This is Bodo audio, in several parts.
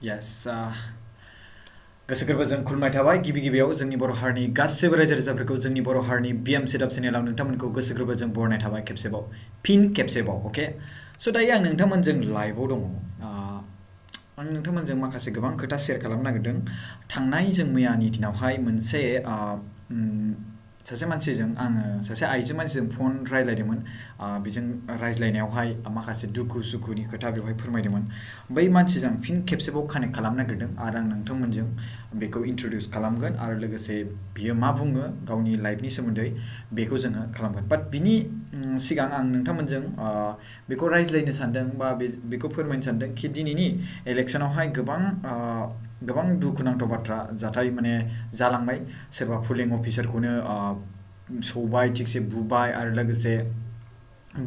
Yes, गोसो गोरबोजों खुलुमनाय थाबाय गिबियाव जोंनि बर' हारिनि गासैबो रायजो राजाफोरखौ जोंनि बर' हारिनि बिएम सेटआप चेनेलाव नोंथांमोनखौ गोसो गोरबोजों बरायनाय थाबाय फिन खेबसेबाव अके स' दायो आं नोंथांमोनजों लाइभआव दङ आं नोंथांमोनजों माखासे गोबां खोथा शेयार खालामनो नागिरदों थांनाय जों मैयानि दिनावहाय मोनसे सासे मानसिजों आङो सासे आइजो मानसिजों फन रायज्लायदोंमोन बेजों रायज्लायनायावहाय माखासे दुखु सुखुनि खोथा बेवहाय फोरमायदोंमोन बै मानसिजों फिन खेबसेबाव कानेक्ट खालामनो नागिरदों आरो आं नोंथांमोनजों बेखौ इन्ट्रडिउस खालामगोन आरो लोगोसे बियो मा बुङो गावनि लाइफनि सोमोन्दै बेखौ जोङो खालामगोन बाट बिनि सिगां आं नोंथांमोनजों बेखौ रायज्लायनो सानदों बा बेखौ फोरमायनो सानदों कि दिनैनि इलेक्सनावहाय गोबां दुखुनांथाव बाथ्रा जाथाय माने जालांबाय सोरबा पुलिं अफिसारखौनो सौबाय थिगसे बुबाय आरो लोगोसे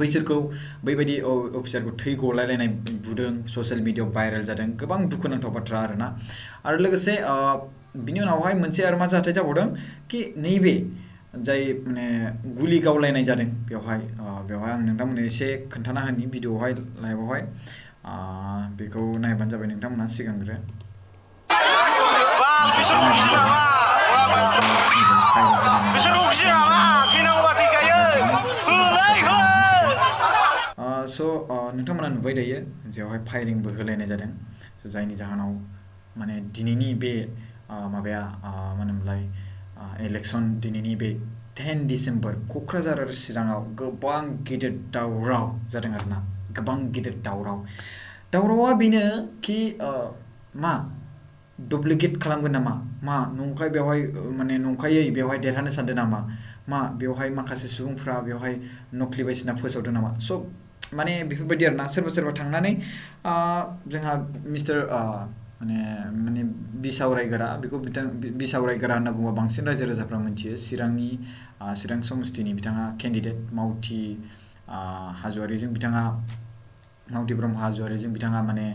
बैसोरखौ बैबायदि अफिसारखौ थै गलायलायनाय बुदों ससियेल मिडियायाव भाइरेल जादों गोबां दुखुनांथाव बाथ्रा आरोना आरो लोगोसे बिनि उनावहाय मोनसे आरो मा जाथाय जाबावदों कि नैबे जाय माने गुलि गावलायनाय जादों बेवहाय आं नोंथांमोननो एसे खोन्थाना होनि भिडिअआवहाय लाइभआवहाय बेखौ नायबानो जाबाय नोंथांमोना सिगांग्रो स' नोंथांमोना नुबाय दायो जेरावहाय फायरिंबो होलायनाय जादों स' जायनि जाहोनाव माने दिनैनि बे माबाया मा होनोमोनलाय इलेक्सन दिनैनि बे 10 डिसेम्बर क'क्राझार आरो चिराङाव गोबां गिदिर दावराव जादों आरोना गोबां गिदिर दावरावा बेनो कि मा डुप्लिकेट खालामगोन नामा मा नंखाय बेवहाय माने नंखायै बेवहाय देरहानो सानदों नामा मा बेवहाय माखासे सुबुंफ्रा बेवहाय नख्लि बायदिसिना फोसावदों नामा स' माने बेफोरबायदि आरोना सोरबा थांनानै जोंहा मिस्टार माने बिसावरायग्रा बेखौ बिसावरायग्रा होनना बुङोबा बांसिन रायजो राजाफ्रा मिथियो चिरां समस्तिनि बिथाङा केन्डिडेट मावथि हाज'वारिजों बिथाङा मावथि ब्रह्म हाज'वारिजों बिथाङा माने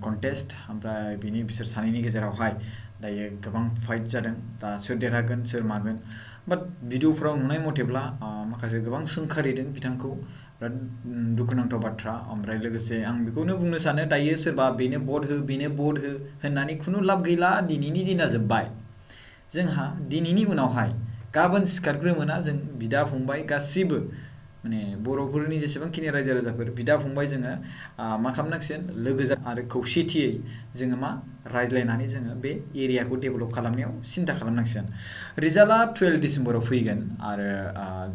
कन्टेस्ट ओमफ्राय बिसोर सानैनि गेजेरावहाय दायो गोबां फाइट जादों दा सोर देरहागोन सोर मागोन बाट भिडिअफ्राव नुनाय मथेब्ला माखासे गोबां सोंखारिदों बिथांखौ बिराद दुखुनांथाव बाथ्रा ओमफ्राय लोगोसे आं बेखौनो बुंनो सानो दायो सोरबा बेनो भट हो होननानै खुनु लाब गैला दिनैनि दिना जोब्बाय जोंहा दिनैनि उनावहाय गाबोन सिखारग्रोमोना जों बिदा फंबाय गासिबो माने बर'फोरनि जेसेबांखिनि रायजो राजाफोर बिदा फंबाय जोङो मा खालामनांसिगोन लोगो आरो खौसेथियै जोङो मा रायज्लायनानै जोङो बे एरियाखौ डेभेलप खालामनायाव सिन्था खालामनांसिगोन रिजाल्टआ 12 डिसेम्बराव फैगोन आरो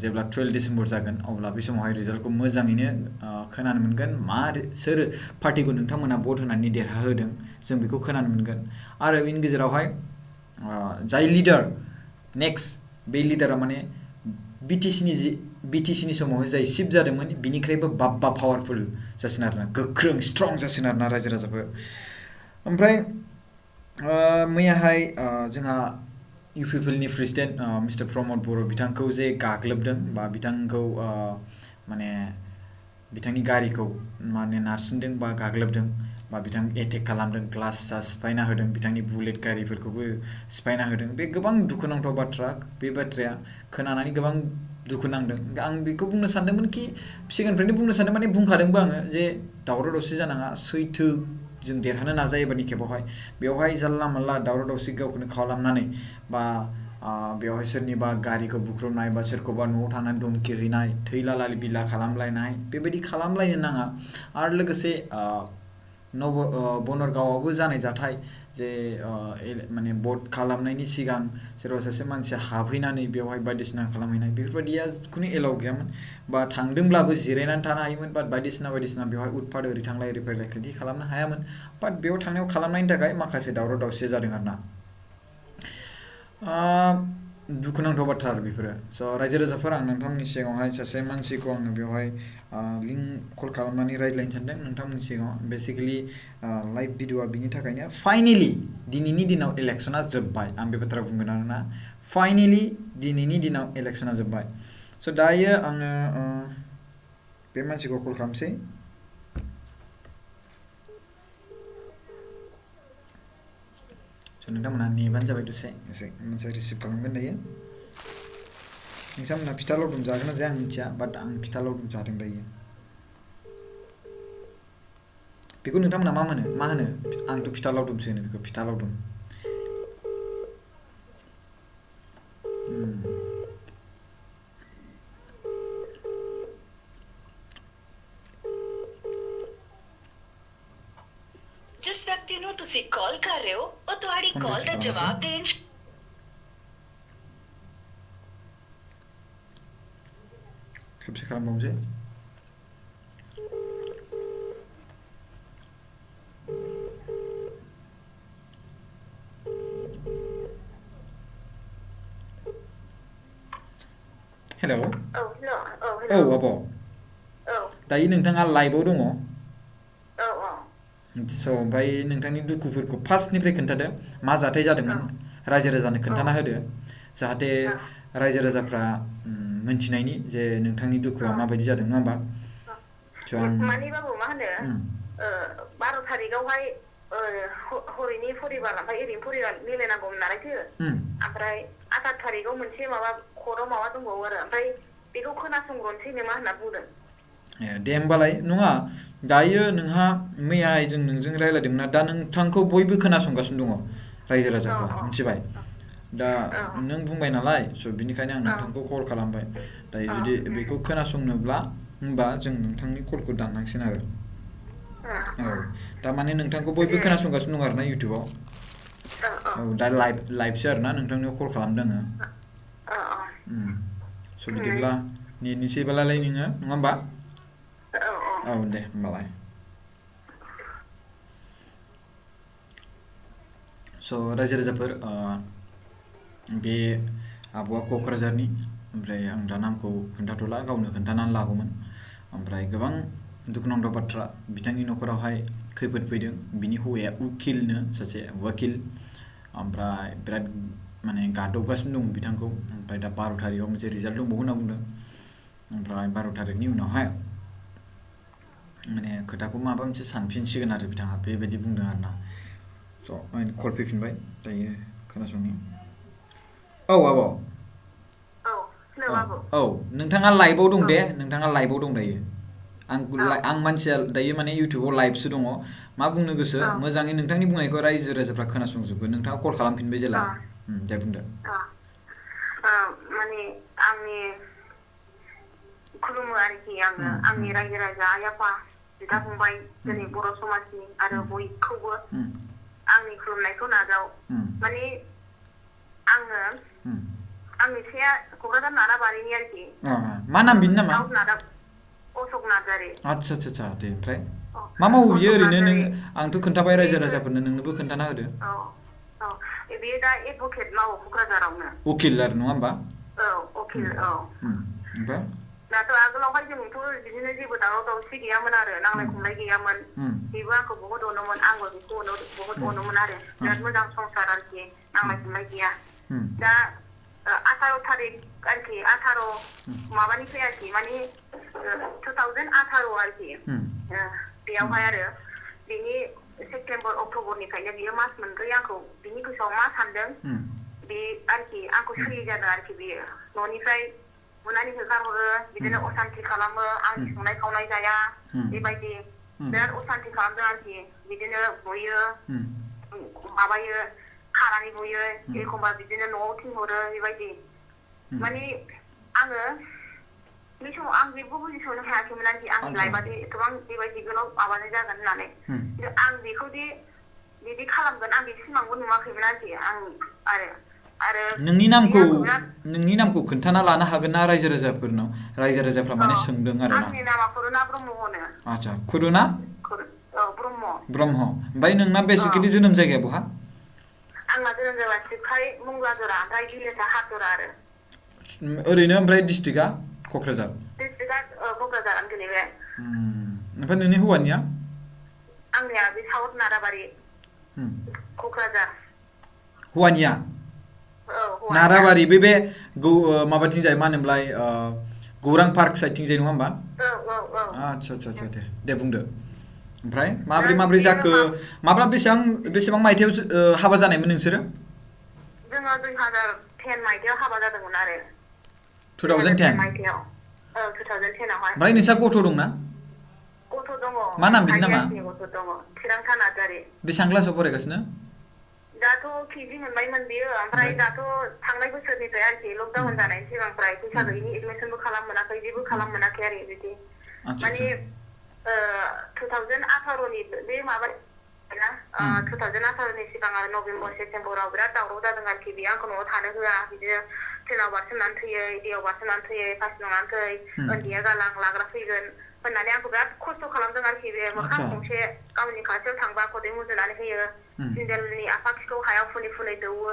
जेब्ला 12 डिसेम्बर जागोन अब्ला बे समावहाय रिजाल्टखौ मोजाङैनो खोनानो मोनगोन सोर पार्टिखौ नोंथांमोना भट होनानै देरहाहोदों जों बेखौ खोनानो मोनगोन आरो बेनि गेजेरावहाय जाय लिडार नेक्स्ट बे लिडारा माने बिटिसिनि समावहाय जाय शिफ्ट जादोंमोन बिनिख्रुइबो बाब्बा पावारफुल जासिन आरोना गोख्रों स्ट्रं जासिन आरोना रायजो राजाफोर ओमफ्राय मैयाहाय जोंहा इउपिपिएलनि प्रेसिडेन्ट मिस्टार प्रमद बर' बिथांखौ जे गाग्लोबदों बा बिथांखौ माने बिथांनि गारिखौ माने नारसिनदों बा गाग्लोबदों बा बिथां एटेक खालामदों ग्लास सिफायना होदों बिथांनि बुलेट गारिफोरखौबो सिफायना होदों बे गोबां दुखुनांथाव बाथ्रा बे बाथ्राया खोनानानै गोबां दुखु नांदों आं बेखौ बुंनो सानदोंमोन कि सिगांनिफ्रायनो बुंनो सानदों माने बुंखादोंबो आङो जे दावराव दावसि जानाङा सैथो जों देरहानो नाजायो एबारनि खेबावहाय बेवहाय जानला मानला दावराव दावसि गावखौनो खालामनानै बा बेवहाय सोरनिबा गारिखौ बुख्रुबनाय बा सोरखौबा न'आव थांनानै धमखि हैनाय थैला बिला खालामलायनाय बेबायदि खालामलायनो नाङा आरो लोगोसे बनरगावआवबो जानाय जाथाय जे माने भट खालामनायनि सिगां सोरबा सासे मानसिया हाबहैनानै बेवहाय बायदिसिना खालामहैनाय बेफोरबायदिया खुनु एलाउ गैयामोन बा थांदोंब्लाबो जिरायनानै थानो हायोमोन बाट बायदिसिना बेवहाय उतफात ओरै थांलाय ओरै फैलाय बिदि खालामनो हायामोन बाट बेयाव थांनायाव खालामनायनि थाखाय माखासे दावराव दावसि जादों आरोना दुखुनांथाव बाथ्रा आरो बेफोरो स' रायजो राजाफोर आं नोंथांमोननि सिगाङावहाय सासे मानसिखौ आङो बेवहाय लिंक कल खालामनानै रायज्लायनो सानदों नोंथांमोननि सिगाङाव बेसिकेलि लाइभ भिडिअआ बिनि थाखायनो फाइनेलि दिनैनि दिनाव इलेक्सना जोब्बाय आं बे बाथ्रा बुंगोन आरोना फाइनेलि दिनैनि दिनाव इलेक्सना जोब्बाय स' दायो आङो बे मानसिखौ कल खालामसै नोंथांमोना नेबानो जाबाय दसे एसे मोनसे रिसिभ खालामगोन दायो नोंथांमोना फिथा लावदुम जागोन ना जाया आं मिथिया बाट आं फिथा लावदुम जादों दायो बेखौ नोंथांमोना मा होनो आंथ' फिथा लावदुमसो होनो बेखौ फिथा लावदुम जिस व्यक्ति ਨੂੰ ਤੁਸੀਂ ਕਾਲ ਕਰ ਰਹੇ ਹੋ ਉਹ ਤੁਹਾਡੀ ਕਾਲ ਦਾ ਜਵਾਬ ਦੇਣ खेबसे खालामबावनोसै हेलौ औ आब' दायो नोंथाङा लाइभआव दङ स' ओमफ्राय नोंथांनि दुखुफोरखौ फार्स्टनिफ्राय खोन्थादो मा जाथाय जादोंमोन रायजो राजानो खोन्थाना होदो जाहाथे रायजो राजाफ्रा मोनथिनायनि जे नोंथांनि दुखुआ माबायदि जादों नङा होमबा माने बाबु मा होनो 12 थारिखआवहाय हरैनि फरिबार ओमफ्राय ओरैनि फरिबार मिलायनांगौमोन नालायथो ओमफ्राय 18 थारिखआव मोनसे माबा खर'आव माबा दंबावो आरो ओमफ्राय बेखौ खोनासंग्रोनोसै नामा होनना बुंदों दे होमबालाय नङा दायो नोंहा मैयाहाय जों नोंजों रायज्लायदोंमोन ना दा नोंथांखौ बयबो खोनासंगासिनो दङ रायजो राजाफ्रा मिथिबाय दा नों बुंबाय नालाय स' बिनिखायनो आं नोंथांखौ कल खालामबाय दायो जुदि बेखौ खोनासंनोब्ला होमबा जों नोंथांनि कलखौ दाननांसिगोन आरो औ दा माने नोंथांखौ बयबो खोनासंगासिनो दं आरो ना इउटुबाव औ दा लाइभसो आरो ना नोंथांनियाव कल खालामदों आङो स' बिदिब्ला नेनोसैबालाय नोङो नङा होमबा औ दे होमबालाय स' रायजो राजाफोर बे आब'आ क'क्राझारनि ओमफ्राय आं दा नामखौ खोन्थाथ'ला गावनो खोन्थानानै लागौमोन ओमफ्राय गोबां दुखुनांथाव बाथ्रा बिथांनि न'खरावहाय खैफोद फैदों बिनि हौवाया उकिलनो सासे वकिल ओमफ्राय बिराद माने गादबगासिनो दं बिथांखौ ओमफ्राय दा 12 थारिखआव मोनसे रिजाल्ट दंबावो होनना बुंदों ओमफ्राय 12 थारिखनि उनावहाय माने खोथाखौ माबा मोनसे सानफिनसिगोन आरो बिथाङा बेबायदि बुंदों आरो ना स' कल फैफिनबाय दायो खोनासंनि औ आब' औ नोंथाङा लाइभआव दं दे नोंथाङा लाइभआव दं दायो आं मानसिया दायो माने इउटुबाव लाइभसो दङ मा बुंनो गोसो मोजाङै नोंथांनि बुंनायखौ रायजो राजाफ्रा खोनासंजोबगोन नोंथाङा कल खालामफिनबाय जेला दे बुंदो माने आंनि खुलुमो आरोखि आङो आंनि रायजो राजा आइ आफा बिदा फंबाय जोंनि बर' समाजनि आरो बयखौबो आंनि खुलुमनायखौ नाजाव माने आङो आंनि फिसाया क'क्राझार नाराबारिनि आरोखि मा नाम बिनि नामा अशक नार्जारि आच्छा आच्छा दे ओमफ्राय मा मावो बियो ओरैनो नों आंथ' खोन्थाबाय रायजो राजाफोरनो नोंनोबो खोन्थाना होदो बेयो दा एडभकेट मावो क'क्राझारावनो उकिल आरो नङा होमबा उकिल ओमफ्राय दाथ' आगोलावहाय जोंथ' बिदिनो जेबो दावराव दावसि गैयामोन आरो नांलाय खमलाय गैयामोन बेबो आंखौ बहुत अनोमोन आंबो बेखौ बहुत अनोमोन आरो बिराद मोजां संसार आरोखि नांलाय खमलाय गैया दा 18 थारिख आरोखि 18 माबानिफ्राय आरोखि माने 2018 आरोखि बेयावहाय आरो बिनि सेप्तेम्बर अक्ट'बरनिफ्रायनो बियो मास मोनब्रै आंखौ बिनि गोसोआव मा सानदों बे आरोखि आंखौ सोलियो जादों आरोखि बियो न'निफ्राय बुनानै होखारहरो बिदिनो असान्ति खालामो आंनि संनाय खावनाय जाया बेबायदि बिराद असान्ति खालामदों आरोखि बिदिनो बुयो माबायो खानानै बुयो एखमबा बिदिनो न'आव थिनहरो बेबायदि माने आङो बे समाव आं बेखौ बुजिस'नो हायाखैमोन आरोखि आंनि लाइफआदि एथबां बेबायदि गोलाव माबानाय जागोन होननानै आं बेखौदि बिदि खालामगोन आं बे सिमांबो नुवाखैमोन आरोखि आरो नोंनि नामखौ खोन्थाना लानो हागोन ना रायजो राजाफोरनाव रायजो राजाफ्रा माने सोंदों आरो ना आंनि नामा करुना ब्रह्म होनो आच्छा करुना ब्रह्म ओमफ्राय नोंना बेसिकेलि जोनोम जायगाया बहा आंना जोनोम जायगा सिबखाय मुंलाजोरा ओमफ्राय भिलेजआ हाजोरा आरो ओरैनो ओमफ्राय डिस्ट्रिक्टआ क'क्राझार डिस्ट्रिक्टआ क'क्राझारानो गोलैबाय ओमफ्राय नोंनि हौवानिया आंनिया बे साउथ नाराबारि क'क्राझार हौवानिया नाराबारि बे माबाथिंजाय मा होनोमोनलाय गौरां पार्क साइडथिंजाय नङा होमबा आच्छा आच्छा दे बुंदो ओमफ्राय माब्रै जाखो माब्ला बेसेबां मायथाइयाव हाबा जानायमोन नोंसोरो जोङो 2010 मायथाइयाव हाबा जादोंमोन आरो 2010 मायथाइयाव 2010 आवहाय ओमफ्राय नोंसा गथ' दंना गथ' दङ मा नाम बिनि नामा? गथ' दङ थिरांथा नार्जारि बेसेबां क्लासाव फरायगासिनो? दाथ' केजि मोनबायमोन बियो ओमफ्राय दाथ' थांनाय बोसोरनिफ्राय आरोखि लकडाउन जानायनि सिगांफ्राय फैसा गैयिनि एडमिसनबो खालाम मोनाखै जेबो खालाम मोनाखै आरो बिदि माने 2018नि बे माबा ना 2018नि सिगां आरो नभेम्बर सेप्तेम्बराव बिराद दावराव जादों आरोखि बे आंखौ न'आव थानो होआ बिदिनो ट्रेनाव बारसोमनानै थैयो दैयाव बारसोमनानै थैयो फासि लांनानै थै उन्दैया गालां लाग्रा फैगोन होननानै आंखौ बिराद खस्थ' खालामदों आरोखि बे मोखां गंसे गावनि खाथियाव थांबा खदै मुजुनानै होयो सिन्देलनि आफाखिखौ हायाव फुनै फुनै दौवो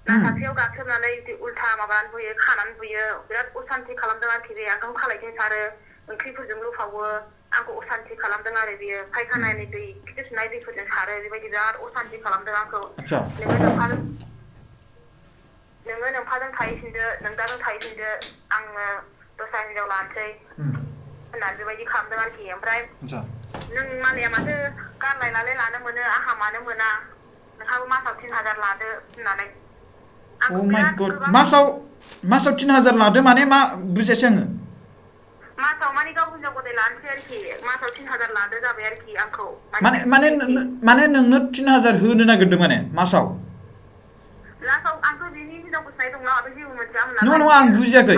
ना सासेयाव गाखोनानै उल्था माबानानै बुयो खानानै बुयो बिराद असान्ति खालामदों आरोखि बे आंखौ खालायजों सारो ओंख्रिफोरजों लुफावो आंखौ असान्ति खालामदों आरो बेयो फायखानानि दै खिथु सुनाय दैफोरजों सारो बेबायदि बिराद असान्ति खालामदों आंखौ नोङो नोमफाजों थाहैफिनदो नोंदाजों थाहैफिनदो आङो दस्रा हिनजाव लानोसै होननानै बेबायदि खालामदों आरोखि ओमफ्राय नों मालाया माथो गारलायनानै लानो मोनो आंहा मानो मोना नोंहाबो मासाव 3000 लादो होननानै Oh my god मासाव 3000 लादो माने मा बुजियासै आङो मासाव माने गाव हिनजाव गदाय लानोसै आरोखि मासाव 3000 लादो जाबाय आरोखि आंखौ माने नोंनो 3000 होनो नागिरदों माने मासाव लासाव आंथ' बिनि हिनजावखौ सिनाय दंना आरो जेबो मोनथियामोन नङा आं बुजियाखै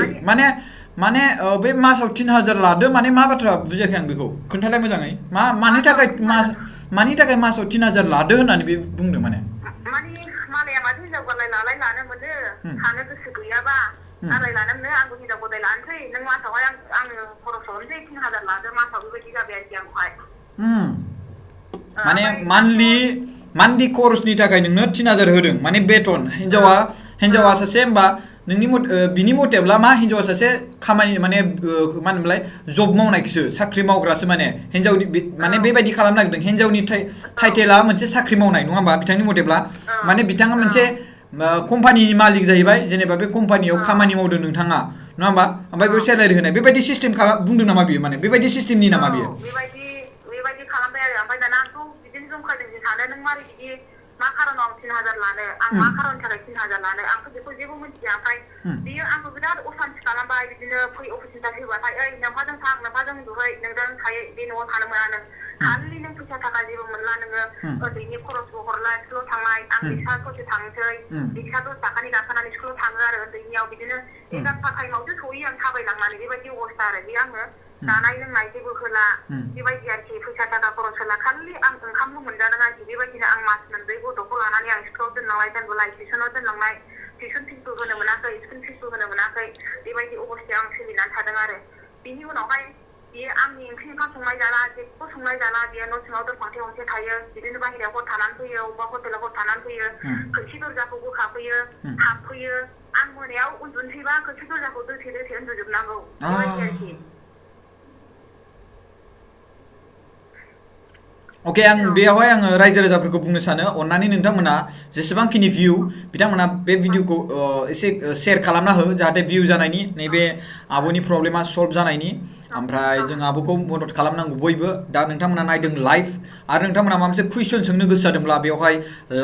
माने बे मासाव 3000 लादो माने मा बाथ्रा बुजियाखै आं बेखौ खोन्थालाय मोजाङै मानि थाखाय मासाव 3000 लादो होननानै बे बुंदों माने मालाया माथो हिनजाव गारलाय लालाय लानो मोनो थानो गोसो गैयाबा गारलाय लानो मोनो आंबो हिनजाव गदाय लानोसै नों मासावहाय आङो खरस हरनोसै 3000 लादो मासाव बेबायदि जाबाय आरोखि आंखौहाय माने मान्थलि खरसनि थाखाय नोंनो 3000 होदों माने बेथन हिनजावा सासे होमबा नोंनि बिनि मथेब्ला मा हिनजावा सासे खामानि माने मा होनोमोनलाय जब मावनायखौसो साख्रि मावग्रासो माने हिनजावनि माने बेबायदि खालामनो नागिरदों हिनजावनि टाइटेला मोनसे साख्रि मावनाय नङा होमबा बिथांनि मथेब्ला माने बिथाङा मोनसे कम्पानिनि मालिक जाहैबाय जेनेबा बे कम्पानियाव खामानि मावदों नोंथाङा नङा होमबा ओमफ्राय बेयाव सेलारि होनाय बेबायदि सिस्टेम बुंदों नामा बियो माने बेबायदि सिस्टेमनि नामा बियो बेबायदि खालामबाय आरो ओमफ्राय दाना आंथ' बिदिनो जंखायदों सानो नों मारै बिदि मा खारनाव 3000 लानो आं मा खारननि थाखाय 3000 लानो आंथ' बेखौ जेबो मिथिया ओमफ्राय बियो आंखौ बिराद असान्ति खालामबाय बिदिनो फै अफिसनिफ्राय फैबाथाय ओइ नोंफाजों थां नोंफाजों उन्दुहै नोंजों थायो बे न'आव थानो मोना नों खालि नों फैसा थाखा जेबो मोनला नोङो उन्दैनि खरसबो हरला स्कुलाव थांनाय आं रिक्सा ससे थांनोसै रिक्सा 10 थाखानि गाखोनानै स्कुलाव थाङो आरो उन्दैनियाव बिदिनो 11टा टाइमावसो सहैयो आं थाबायलांनानै बेबायदि अबस्था आरो बे आङो जानाय लोंनाय जेबो होला बेबायदि आरोखि फैसा थाखा खरस होला खालि आं ओंखामल' मोनजादों आरोखि बेबायदिनो आं मास मोनब्रै गथ'खौ लानानै आं स्कुलाव दोनलांनाय दोनबोलाय टिउसनाव दोनलांनाय टिउसन फिसबो होनो मोनाखै स्कुल फिसबो होनो मोनाखै बेबायदि अबस्थायाव आं सोलिनानै थादों आरो बिनि उनावहाय बियो आंनि ओंख्रि ओंखाम संनाय जाला जेबो संनाय जाला बियो न' सिङाव दरफांथे गंसे थायो बिदिनो बाहेरायाव हर थानानै फैयो अबेबा हटेलाव हर थानानै फैयो खोरखि दरजाखौ बोखाफैयो हाबफैयो आं मोनायाव उन्दुनोसैबा खोरखि दरजाखौ दोथे दोथे उन्दुजोबनांगौ बेबायदि आरोखि अके आं बेयावहाय आङो रायजो राजाफोरखौ बुंनो सानो अन्नानै नोंथांमोना जेसेबांखिनि भिउ बिथांमोना बे भिडिअखौ एसे शेयार खालामना हो जाहाथे भिउ जानायनि नैबे आब'नि प्रब्लेमा सल्भ जानायनि ओमफ्राय जों आब'खौ मदद खालामनांगौ बयबो दा नोंथांमोना नायदों लाइभ आरो नोंथांमोना माबा मोनसे कुइसन सोंनो गोसो जादोंब्ला बेवहाय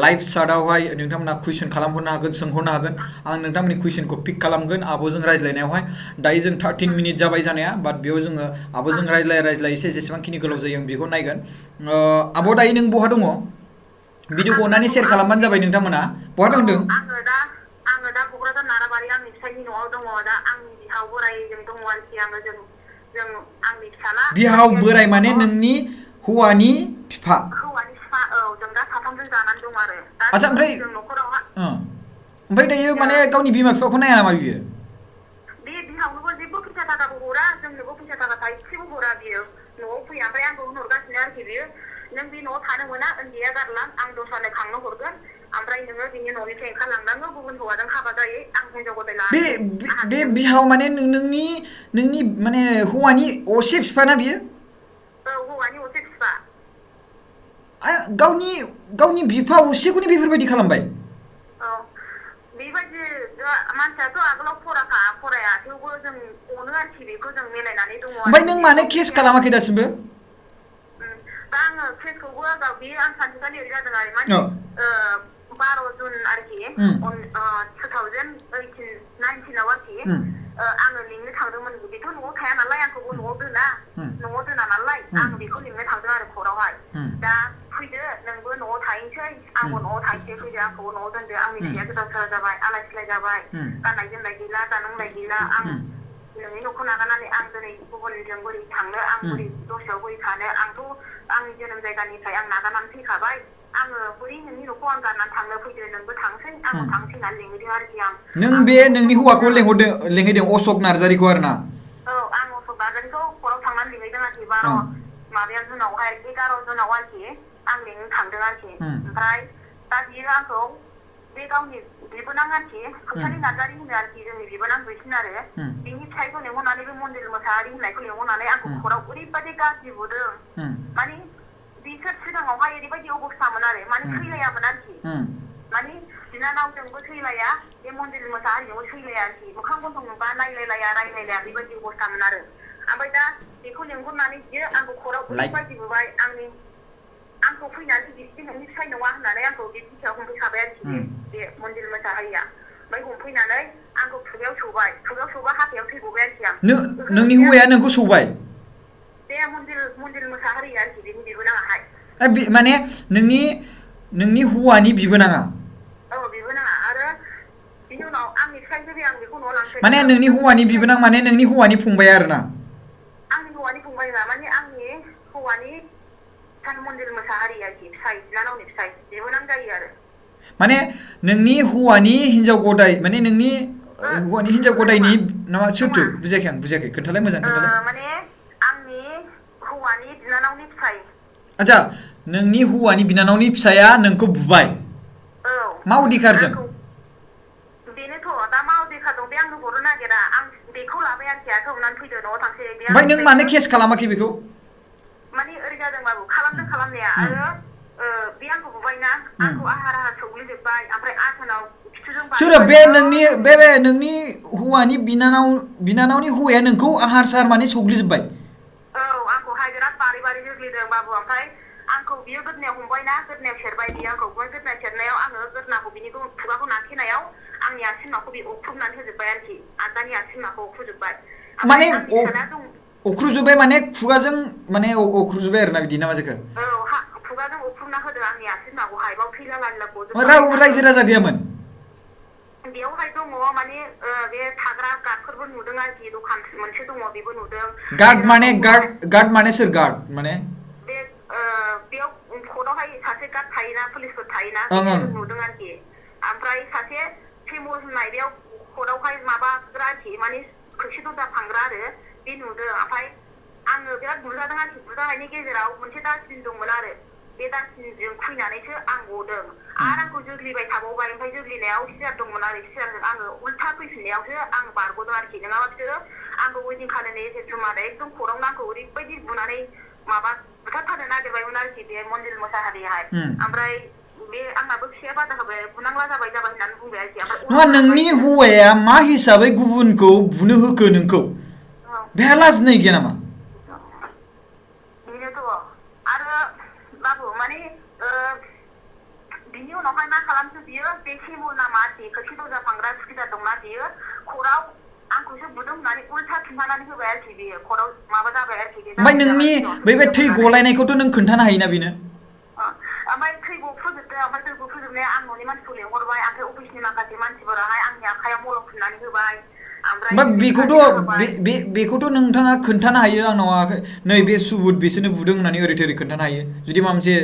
लाइभ चाटआवहाय नोंथांमोना कुइसन खालामहरनो हागोन सोंहरनो हागोन आं नोंथांमोननि कुइसनखौ पिक खालामगोन आब'जों रायज्लायनायावहाय दायो जों 13 मिनिट जाबाय जानाया बाट बेयाव जोङो आब'जों रायज्लाय एसे जेसेबांखिनि गोलाव जायो आं बेखौ नायगोन आब' दायो नों बहा दङ भिडिअखौ अन्नानै शेयार खालामबानो जाबाय नोंथांमोना बहा दंदों आङो दा क'क्राझार नाराबारि आंनि फिसायनि न'आव दङ दा आंनि बिहाव बोराइजों दङ आरोखि आङो जों आंनि फिसाला बिहाव बोराइ माने नोंनि हौवानि बिफा औ जों दा साथामजों जानानै दं आरो आच्छा ओमफ्राय जों न'खरावहा ओमफ्राय दायो माने गावनि बिमा बिफाखौ नाया नामा बियो बे बिहावनोबो जेबो फैसा थाखाबो हरा जोंनोबो फैसा थाखा थाइसेबो हरा बियो न'आव फैया ओमफ्राय आंखौ होनहरगासिनो आरोखि बियो नों बे न'आव थानो मोना उन्दैया गारलां आं दस्रानो खांनो हरगोन ओमफ्राय नोङो बिनि न'निफ्राय ओंखारलांनांगौ गुबुन हौवाजों हाबा जायो आं हिनजाव गदाय लानानै बे बिहाव माने नोंनि माने हौवानि असे बिफा ना बियो औ हौवानि असे बिफा गावनि बिफा असेखौनो बेफोरबायदि खालामबाय औ बेबायदि मानसियाथ' आगोलाव फराया थेवबो जों अनो आरोखि बेखौ जों मिलायनानै दङ ओमफ्राय नों मानो केस खालामाखै दासिमबो दा आङो केसखौबो बेयो आं सानसेखालि ओरै जादों आरो माने 12 जुन आरोखि 2019 आरोखि आङो लिंनो थांदोंमोन बेथ' न'आव थाया नालाय आंखौबो न'आव दोना नालाय आं बेखौ लिंनो थांदों आरो कर्टआवहाय दा फैदो नोंबो न'आव थाहैनोसै आंबो न'आव थाहैनोसै फैदो आंखौबो न'आव दोनदो आंनि फिसाया गोदाव सोराव जाबाय आलाय सिलाय जाबाय गाननाय जोमनाय गैला जानाय लोंनाय गैला आं नोंनि न'खौ नागारनानै आं दिनै गुबुनजों बोरै थांनो आं बोरै दस्रायाव बोरै थानो आंथ' आंनि जोनोम जायगानिफ्राय आं नागारनानै फैखाबाय आङो बोरै नोंनि न'खौ आं गारनानै थांनो फैदो नोंबो थांसै आंबो थांसै होननानै लिंहैदों आरोखि आं नों बे नोंनि हौवाखौ लेंहैदों अशक नार्जारिखौ आरो ना औ आं अशक नार्जारिखौ कर्टआव थांनानै लिंहैदों आरोखि 12 माबाया जुनावहाय 11 जुनाव आरोखि आं लिंनो थांदों आरोखि ओमफ्राय दा बियो आंखौ बे गावनि बिबोनां आरोखि फैसालि नार्जारि होनो आरोखि जोंनि बिबोनां दुइसिन आरो बिनि फिसायखौ लेंहरनानै बे मन्दिर मोसाहारि होननायखौ लेंहरनानै आंखौ कर्टआव ओरैबायदि गाज्रि बुदों माने बिसोर सिगाङावहाय ओरैबायदि अबस्थामोन आरो माने सैलायामोन आरोखि माने बिनानावजोंबो सैलाया बे मन्दिर मोसाहारिजोंबो सैलाया आरोखि मोखां गन्थं नुबा नायलायलाया रायलायलाया बेबायदि अबस्थामोन आरो ओमफ्राय दा बेखौ लेंहरनानै बियो आंखौ कर्टआव ओरैबायदि बुबाय आंखौ फैनानै बिसि नोंनि फिसाय नङा होननानै आंखौ बे बिटिआव हमफैखाबाय आरोखि बे मन्दिर मोसाहारिया ओमफ्राय हमफैनानै आंखौ खुगायाव सौबा हाथायाव थैगबाय आरोखि आं नोंनि हौवाया नोंखौ सौबाय बे मन्दिर मोसाहारिया आरोखि बेनि बिबोनाङाहाय माने नोंनि हौवानि बिबोनाङा औ बिबोनाङा आरो बिनि उनाव आंनि फिसायजो बे आं बेखौ न'आव लांसै माने नोंनि हौवानि बिबोनां माने नोंनि हौवानि फंबाय आरो ना आंनि हौवानि फंबाय नङा माने आंनि हौवानि मन्दिर मोसाहारि आरोखि फिसाय बिनानावनि फिसाय बिबोनां जायो आरो माने नोंनि हौवानि हिनजाव गदाय माने नोंनि हौवानि हिनजाव गदायनि नामा सोरथो बुजियाखै खोन्थालाय मोजां खोन्थालाय माने आंनि हौवानि बिनानावनि फिसाय आच्छा नोंनि हौवानि बिनानावनि फिसाया नोंखौ बुबाय औ मा अधिकारजों बेनोथ' दा मा अधिकार दं बे आंनो हरनो नागिरा आं बेखौ लाबाय आरोखि आखाइ हमनानै फैदो न'आव थांसै ओमफ्राय नों मानो केस खालामाखै बेखौ माने ओरै जादों बाबु खालामनाया आरो बे आंखौ बुबायना आंखौ आहार सौग्लिजोबबाय ओमफ्राय आसानाव खिथुजों सोरो बे नोंनि हौवानि बिनानावनि हौवाया नोंखौ आहार साहार माने सौग्लिजोबबाय औ आंखौहाय बिराद बारै जोग्लिदों बाबु ओमफ्राय आंखौ बियो गोदनायाव हमबायना गोदनायाव सेरबाय बियो आंखौ गोदनायाव सेरनायाव आङो गोदनाखौ बिनिखौ खुगाखौ नारखेनायाव आंनि आसिमाखौ बे अख्रुबनानै होजोबबाय आरोखि आदानि आसिमाखौ अख्रुबजोबबाय माने अख्रुबजोबबाय माने खुगाजों माने अख्रुबजोबबाय आरोना बिदि ना मा जाखो औ खुगाजों अख्रुबना होदों आंनि आसिमाखौहाय बाव थैला लाला गजोबबाय रायजो राजा गैयामोन बेयावहाय दङ माने बे थाग्रा गार्डफोरबो नुदों आरोखि दखान मोनसे दङ बेबो नुदों गार्ड माने सोर गार्ड माने बे बेयाव कर्टआवहाय सासे गार्ड थायोना पुलिसफोर थायोना नुदों आरोखि ओमफ्राय सासे फेमस होननाय बेयाव कर्टआवहाय माबाग्रा आरोखि माने खोरखि दरजा फांग्रा आरो बे नुदों ओमफ्राय आङो बिराद बुजादों आरोखि बुजानायनि गेजेराव मोनसे डास्टबिन दंमोन आरो बे डास्टबिनजों खुइनानैसो आं गदों आरो आंखौ जोग्लिबाय थाबावबाय ओमफ्राय जोग्लिनायाव सियार दंमोन आरो सियारजों आङो उल्था फैफिननायावसो आं बारग'दों आरोखि नङाबा बिसोरो आंखौ वेडिं खालामनाय एसे जुमादा एकदम खरावनो आंखौ ओरैबायदि बुनानै बुथारथारनो नागिरबायमोन आरोखि बे मन्दिर मोसाहारियाहाय ओमफ्राय बे आंनाबो फिसाया बादा होबाय बुनांला जाबाय होननानै बुंबाय आरोखि नङा नोंनि हौवाया मा हिसाबै गुबुनखौ बुनो होखो नोंखौ बेहा लाजिनाय गैया नामा बेनोथ' आरो बाबु माने बिनि उनावहाय मा खालामखो बियो बे सेमुल नामा आरोखि खोरखि दरजा फांग्रा सुखिदार दंना बियो कर्टआव आंखौसो बुदों होननानै उल्था खिन्थानानै होबाय आरोखि बियो कर्टआव माबा जाबाय आरोखि ओमफ्राय नोंनि बे थै गलायनायखौथ' नों खोन्थानो हायोना बेनो ओमफ्राय थै गफोजोबदों ओमफ्राय थै गफोजोबनाया आं न'नि मानसिखौ लेंहरबाय ओमफ्राय अफिसनि माखासे मानसिफोराहाय आंनि आखायाव मलम फुननानै होबाय बेखौथ' नोंथाङा खोन्थानो हायो आंनाव नै बे सुबुत बिसोरनो बुदों होननानै ओरै थोरै खोन्थानो हायो जुदि माबा मोनसे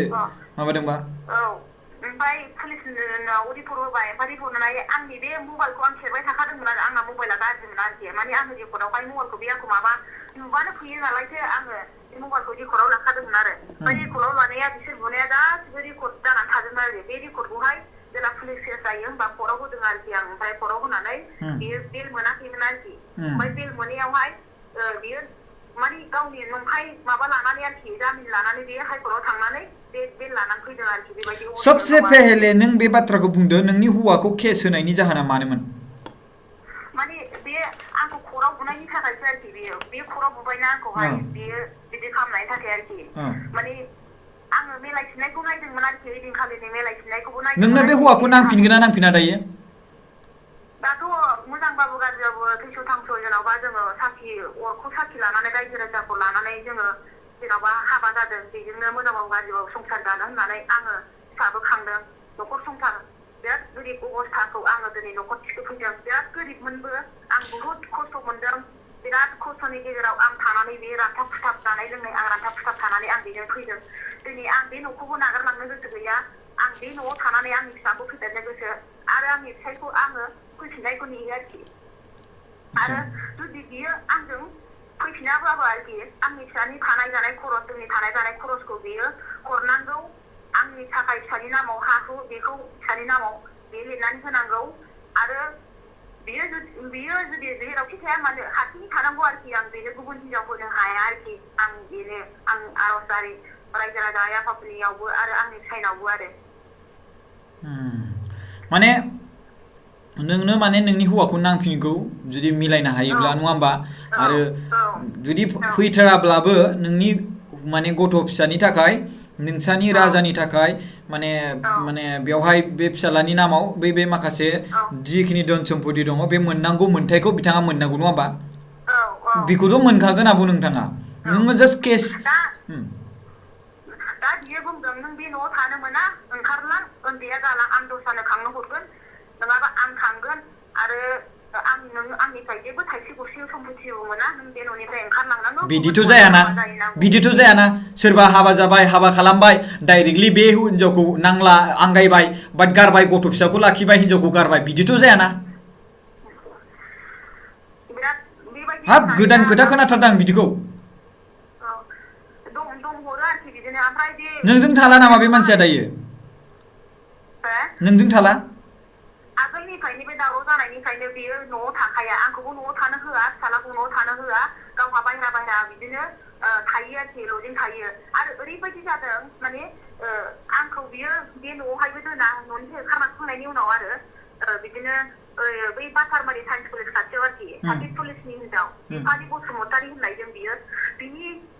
माबादोंबा ओमफ्राय पुलिसनाव रिपर्ट होबाय ओमफ्राय रिपर्ट होनानै आंनि बे मबाइलखौ आं सेरबाय थाखादोंमोन आरो आंना मबाइला गाज्रिमोन आरोखि माने आङो रेकर्डआवहाय मबाइलखौ बे आंखौ माबा नुबानो फैयो नालायसो आङो बे मबाइलखौ रेकर्डआव लाखादोंमोन आरो ओमफ्राय रेकर्डआव लानाया बिसोर बुनाया गासिबो रेकर्ड जानानै थाजोबमोन आरो बे रेकर्डखौहाय जेब्ला पुलिस केस जायो होमबा कर्टआव होदों आरोखि आं ओमफ्राय कर्टआव होनानै बियो बेल मोनाखैमोन आरोखि ओमफ्राय बेल मोनैयावहाय बियो माने गावनि नंखाय माबा लानानै आरोखि जामिन लानानै बे हाइकर्टआव थांनानै बेल लानानै फैदों आरोखि बेबायदि सबसे पेहेले नों बे बाथ्राखौ बुंदो नोंनि हौवाखौ केस होनायनि जाहोना मानोमोन माने बे आंखौ कर्टआव बुनायनि थाखायसो आरोखि बे कर्टआव बुबायना आंखौहाय बेयो बिदि खालामनायनि थाखाय आरोखि माने आङो मेलायफिननायखौ नायदोंमोन आरोखि ओइदिनखालिनि मेलायफिननायखौबो नायदोंमोन नोंनो बे हौवाखौ नांफिनगोन ना नांफिना दायो दाथ' मोजांबाबो गाज्रिबाबो थैस' थांस' जेन'बा जोङो अरखौ साखि लानानै रायजो राजाखौ लानानै जोङो जेन'बा हाबा जादों बेजोंनो मोजाङाव गाज्रियाव संसार जानो होननानै आङो फिसाबो खांदों न'खर संसार बिराद गोरिब अबस्थाखौ आङो दिनै न'खर थिखोफैदों बिराद गोरिबमोनबो आं बुहुत खस्थ' मोनदों बिराद खस्थ'नि गेजेराव आं थानानै बे रानथाब खुथाब जानाय लोंनाय आं रानथाब खुथाब थानानै आं बेजों फैदों दिनै आं बे न'खौबो नागारलांनो गोसो गैया आं बे न'आव थानानै आंनि फिसाखौ फेदेरनो गोसो आरो आंनि फिसायखौ आङो फैफिननायखौ नेयो आरोखि आरो जुदि बियो आंजों फैफिनाबाबो आरोखि आंनि फिसानि थानाय जानाय खरस जोंनि थानाय जानाय खरसखौ बियो हरनांगौ आंनि थाखाय फिसानि नामाव हा हु बेखौ फिसानि नामाव बे लिरनानै होनांगौ आरो बियो जुदि जेरावखि थाया मानो हारसिङै थानांगौ आरोखि आं बेनो गुबुन हिनजाव होनो हाया आरोखि आं बेनो आं आर'जारि रायजो राजा आइ आफाफोरनियावबो आरो आंनि फिसायनावबो आरो माने नोंनो माने नोंनि हौवाखौ नांफिनगौ जुदि मिलायनो हायोब्ला नङा होमबा आरो जुदि फैथाराब्लाबो नोंनि माने गथ' फिसानि थाखाय नोंसानि राजानि थाखाय माने बेवहाय बे फिसालानि नामाव बे माखासे जिखिनि धोन सम्पति दङ बे मोननांगौ मोन्थायखौ बिथाङा मोननांगौ नङा होमबा बेखौथ' मोनखागोन आब' नोंथाङा नोङो जास्ट केस दा बियो बुंदों नों बे न'आव थानो मोना ओंखारलां उन्दैया गालां आं दस्रानो खांनो हरगोन नङाबा आं थांगोन आरो नों आंनिफ्राय जेबो थाइसे गरसे सम्पतिबो मोना नों बे न'निफ्राय ओंखारलांनांगौ बिदिथ' जायाना सोरबा हाबा जाबाय हाबा खालामबाय डाइरेक्टलि बे हिनजावखौ नांला आंगायबाय बाट गारबाय गथ' फिसाखौ लाखिबाय हिनजावखौ गारबाय बिदिथ' जायाना हाब गोदान खोथा खोनाथारदों आं बिदिखौ नोंजों थाला नामा बे मानसिया दायो नोंजों थाला आगोलनिफ्रायनो बे दावराव जानायनिफ्रायनो बेयो न'आव थाखाया आंखौबो न'आव थानो होआ फिसालाखौ न'आव थानो होआ गावहा बायह्रा बिदिनो थायो आरोखि लजिं थायो आरो ओरैबायदि जादों माने आंखौ बियो बे न'आवहायबो दोना न'निफ्राय ओंखारलांखांनायनि उनाव आरो बिदिनो बै बासारमारि साइन्स कलेज खाथियाव आरोखि सासे पुलिसनि हिनजाव बिफानि बसुमतारी होननायजों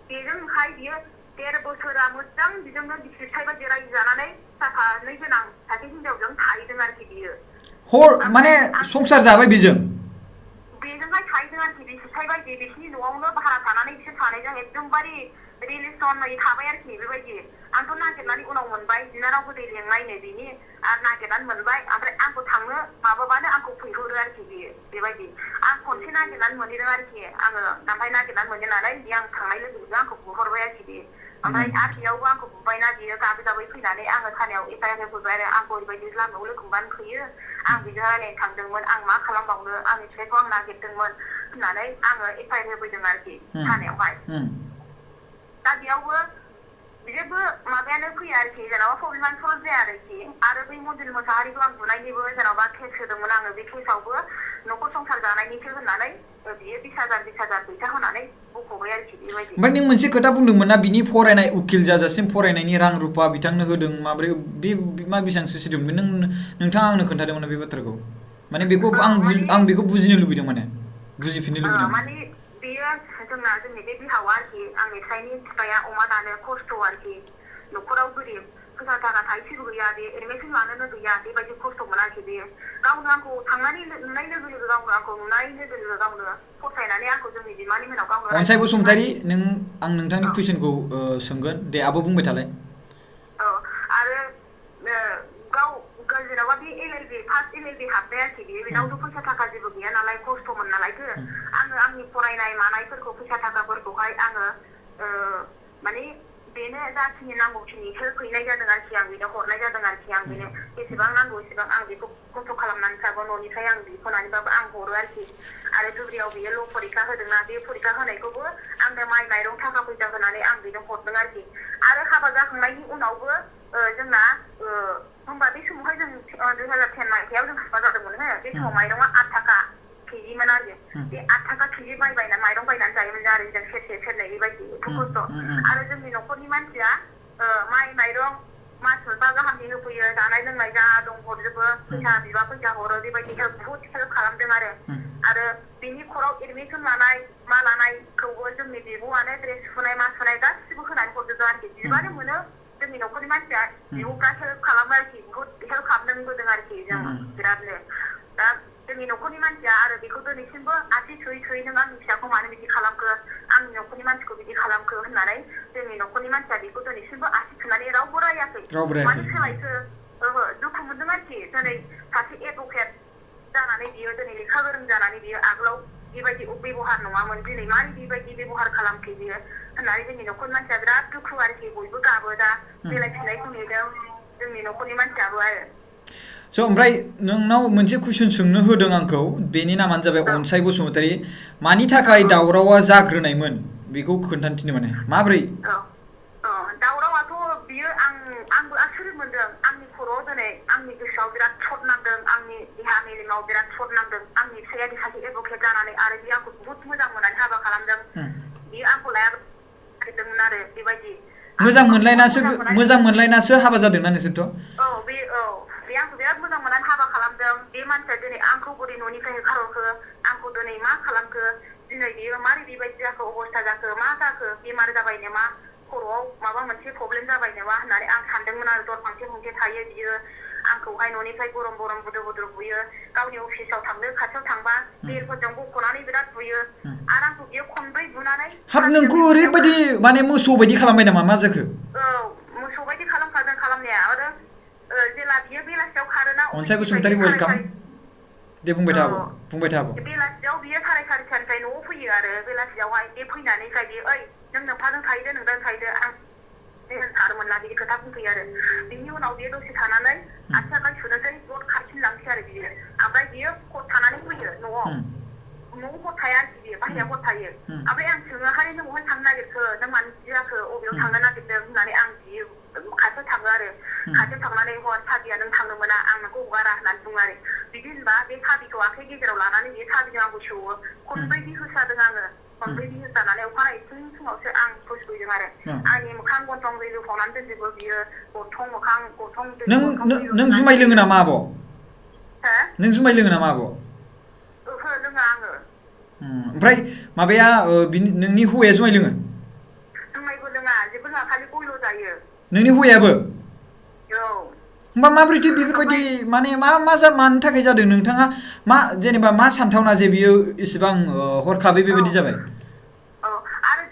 बेजोंहाय बियो 1.5 बोसोरा मोजां बिजोंनो बिसिसाय बायदि रायजो जानानै सानै गोनां सासे हिनजावजों थाहैदों आरोखि बियो माने संसार जाबाय बेजोंहाय थाहैदों आरोखि बिसिसाय बायदि बिसिनि न'आवनो भारा थानानै बिसोर सानैजों एकदमबारे रिलेसन थाबाय आरोखि बेबायदि आंथ' नागिरनानै उनाव मोनबाय बिनानाव गोदै लेंनायनो बिनि आरो नागिरनानै मोनबाय ओमफ्राय आंखौ थांनो माबाबानो आंखौ फैहरो आरोखि बियो बेबायदि आं खनसे नागिरनानै मोनहैदों आरोखि आङो ओमफ्राय नागिरनानै मोनहैनानै बियो आं थांनाय लोगो लोगो आंखौ बुहरबाय आरोखि बियो ओमफ्राय आरो बेयावबो आंखौ बुबायना बियो गाबै फैनानै आङो थानायाव एफआइआर होफैबाय आरो आंखौ ओरैबायदि लामायाव लोगो मोनबानो फैयो आं बिजों रायलायनो थांदोंमोन आं मा खालामबावनो आंनि फिसायखौ आं नागिरदोंमोन होननानै आङो एफआइआर होफैदों आरोखि थानायावहाय दा बेयावबो जेबो माबायानो फैया आरोखि जेन'बा प्रब्लेमानो सल्भ जाया आरोखि आरो बै मन्दिर मोसाहारिखौ आं बुनायनिबो जेन'बा केस होदोंमोन आङो बे केसावबो न'खर संसार जानायनिसो होननानै बियो 20,000 फैसा होनानै बख'बाय आरोखि बेबायदि ओमफ्राय नों मोनसे खोथा बुंदोंमोन ना बिनि फरायनाय उकिल जाजासिम फरायनायनि रां रुफा बिथांनो होदों माब्रै बे मा बेसेबांसो सोदोंमोन नोंथाङा आंनो खोन्थादोंमोन बे बाथ्राखौ माने बेखौ आं बेखौ बुजिनो लुबैदों माने बुजिफिननो लुबैदों माने बेयो जोंनि बे बिहावा आरोखि आंनि फिसायनि बिफाया अमा दानो खस्थ' आरोखि न'खराव गोरिब फैसा थाखा थाइसेबो गैया बे एडमिसन लानोनो गैया बेबायदि खस्थ'मोन आरोखि बेयो गावनो आंखौ थांनानै नुनाय लोगो लोगो गावनो फसायनानै आंखौ जोंनि बिमानि मोनाव गावनो अनसाय बसुमतारी आं नोंथांनि कुइसनखौ सोंगोन दे आब' बुंबाय थालाय आरो गाव जेन'बा बे फार्स्ट LLB हाबनाय आरोखि बेनावथ' फैसा थाखा जेबो गैया नालाय खस्थ'मोन नालायथो आङो आंनि फरायनाय मानायफोरखौ फैसा थाखाफोरखौहाय आङो माने बेनो जाखिनि नांगौखिनि हेल्प हैनाय जादों आरोखि आं बेनो हरनाय जादों आरोखि आं बेनो जेसेबां नांगौ एसेबां आं बेखौ खस्थ' खालामनानै थागौ न'निफ्राय आं बिख'नानैबाबो आं हरो आरोखि आरो दुब्रियाव बियो ल' फरिखा होदोंना बे फरिखा होनायखौबो आंनो माइरं थाखा फैसा होनानै आं बेनो हरदों आरोखि आरो हाबा जाखांनायनि उनावबो जोंना होमबा बे समावहाय जों 2010 मायथाइयाव जों हाबा जादोंमोन बे समाव माइरङा 8 थाखा केजिमोन आरो बे 8 थाखा केजि माइरं बायनानै जायोमोन आरो जों सेरनै बेबायदि एथ' खस्थ' आरो जोंनि न'खरनि मानसिया माइरं मास मोनबा गाहामनि होफैयो जानाय लोंनाय जा दं हरजोबो फैसा बिबा फैसा हरो बेबायदि बहुत हेल्प खालामदों आरो बिनि खराव एडमिसन लानाय मा लानायखौबो जोंनि बिब'आनो ड्रेस सुनाय मा सुनाय गासिबो होनानै हरजोबो आरोखि बिबानो मोनो जोंनि न'खरनि मानसिया बिब'फ्रा हेल्प खालामो आरोखि बहुत हेल्प खालामदोंबोदों आरोखि जों बिरादनो दा जोंनि न'खरनि मानसिया आरो बेखौ दिनैसिमबो आसि थुयै नों आंनि फिसाखौ मानो बिदि खालामखो आंनि न'खरनि मानसिखौ बिदि खालामखो होननानै जोंनि न'खरनि मानसिया बेखौ दिनैसिमबो आसि थुनानै रावबो रायाखै मानो सोलायखो दुखु मोनदों आरोखि दिनै सासे एडभकेट जानानै बियो दिनै लेखा गोरों जानानै बियो आगोलाव बेबायदि बेबहार नङामोन दिनै मारै बेबायदि बेबहार खालामखो बियो होननानै जोंनि न'खरनि मानसिया बिराद दुखु आरोखि बयबो गाबो दा बेलायफिननायखौ नुदों जोंनि न'खरनि मानसियाबो आरो स' ओमफ्राय नोंनाव मोनसे कुइसन सोंनो होदों आंखौ बेनि नामानो जाबाय अनसाय बसुमतारी मानि थाखाय दावरावा जाग्रोनायमोन बेखौ खोन्थानो थिनो माने माब्रै दावरावाथ' बियो आंबो आसुरित मोनदों आंनि खर'आव दिनै आंनि गोसोआव बिराद थट नांदों आंनि देहा मेलेमाव बिराद थट नांदों आंनि फिसाया सासे एडभकेट जानानै आरो बियो आंखौ बहुत मोजां मोननानै हाबा खालामदों बियो आंखौ लायाखैमोन आरो बेबायदि मोजां मोनलायनासो हाबा जादोंना नोंसोरथ' बे आंखौ बिराद मोजां मोननानै हाबा खालामदों बे मानसिया दिनै आंखौ बोरै न'निफ्राय होखारहरखो आंखौ दिनै मा खालामखो दिनै बियो मारै बेबायदि जाखो अबस्था जाखो मा जाखो बेमार जाबाय नामा खर'आव माबा मोनसे प्रब्लेम जाबाय नामा होननानै आं सानदोंमोन आरो दर फांथे फांथे थायो बियो आंखौहाय न'निफ्राय गरम बुद्रु बुयो गावनि अफिसाव थांनो खाथियाव थांबा बेलफोरजों बख'नानै बिराद बुयो आरो आंखौ बियो खनब्रै बुनानै हाब नोंखौ ओरैबायदि माने मोसौ बायदि खालामबाय नामा मा जाखो मोसौ बायदि खालामखादों खालामनाया आरो जेला बियो बेलासियाव खारोना अनसाय बसुमतारी वेलकाम दे बुंबाय था बेलासियाव बियो 3:30 न'आव फैयो आरो बेलासियावहाय बे फैनानैखाय बियो ओइ नों नोंफाजों थाहैदो नोंजों थाहैदो आं सारमोन ना बिदि खोथा बुंफैयो आरो बिनि उनाव बियो दसे थानानै आथिं आखाइ सुनोसै गद खारफिनलांसै आरो बियो ओमफ्राय बियो हर थानानै फैयो न'आव हर थाया आरोखि बियो बाहेरायाव हर थायो ओमफ्राय आं सोङो हाय नों बहाय थांनो नागिरखो नों मानो बिदि जाखो अबेयाव थांनो नागिरदों होननानै आं बियो खाथियाव थाङो आरो खाथियाव थांनानै हर साबिया नों थांनो मोना आं नोंखौ हगारा होननानै बुङो आरो बिदि होनबा बे साबिखौ आखाइ गेजेराव लानानै बियो साबिजों आंखौ सौवो खनब्रै होसादों आङो खनब्रै होसानानै अखानायै फुङावसो आं फुसफैदों आरो आंनि मोखां गन्थं दै लुफावनानै दोनजोबो बियो गन्थं मोखां गन्थं दै नों जुमाय लोङो नामा आब' नों जुमाय लोङो नामा आब' ओहो लोङा आङो ओमफ्राय माबाया नोंनि हौवाया जुमाय लोङो जुमायबो लोङा जेबो लोङा खालि गयल' जायो नोंनि हौवायाबो औ होमबा माबोरैथो बेफोरबायदि माने मानो थाखाय जादों नोंथाङा जेनेबा मा सानथावना जे बियो इसेबां हरखाबै बेबायदि जाबाय आरो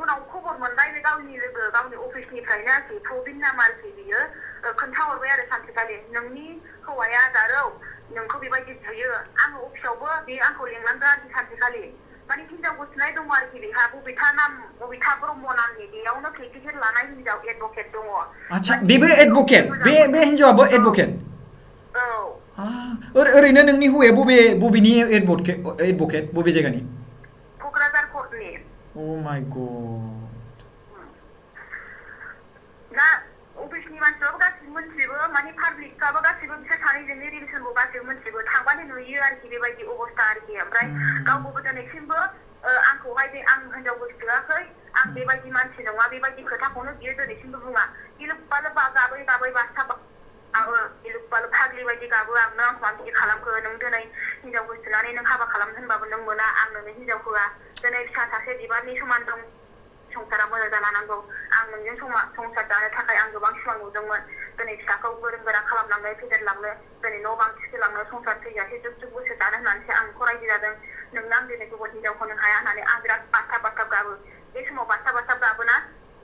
उनाव खबर मोनबाय बे गावनि लोगो गावनि अफिसनिफ्रायनो आरोखि प्रबिन नामा आरोखि बियो खोन्थाहरबाय आरो सानसेखालि नोंनि हौवाया दारौ नोंखौ बेबायदि बुयो आङो अफिसावबो बे आंखौ लेंलांदों आरोखि सानसेखालि माने हिनजाव गोसोनाय दङ आरोखि बेहा बबेथा ब्रह्म नामनि बेयावनो प्रेक्टिकेल लानाय हिनजाव एडभकेट दङ आच्छा बेबो एडभकेट बे हिनजावाबो एडभकेट ओरैनो नोंनि हौवाया बबेनि एडभकेट बबे जायगानि क'क्राझार कर्टनि Oh my god दा अफिसनि मानसिफ्राबो गासिबो मोनथिजोबो माने पाब्लिकफ्राबो गासिबो बिसोर सानैजोंनि रिलेसनखौ गासिबो मोनथिजोबो थांबानो नुयो आरोखि बेबायदि अबस्था आरोखि ओमफ्राय गावबो दिनैसिमबो आंखौहाय बे आं हिनजाव गोसोथोआखै आं बेबायदि मानसि नङा बेबायदि खोथाखौनो बियो दिनैसिमबो बुङा गिलुबालु गाबै गिलुबालु फाग्लि बायदि गाबो आं नों आंखौ बिदि खालामखो नों दिनै हिनजाव गोसोथोनानै नों हाबा खालामनो होनबाबो नों मोना आं नोंनो हिनजाव होआ दिनै फिसा सासे बिबारनि समान दं संसारा मोजां जालांनांगौ आं नोंजों संसार जानो थाखाय आं गोबां सिमां नुदोंमोन दिनै फिसाखौ गोरों गोरा खालामलांनो फेदेरलांनो दिनै न' बां थिखोलांनो संसार थैजासे जुग जुग बोसोर जानो होननानैसो आं न'खौ रायजो जादों नोंनो आं दिनै गुबुन हिनजावखौ नों हाया होननानै आं बिराद बाथाब गाबो बे समाव बाथाब गाबोना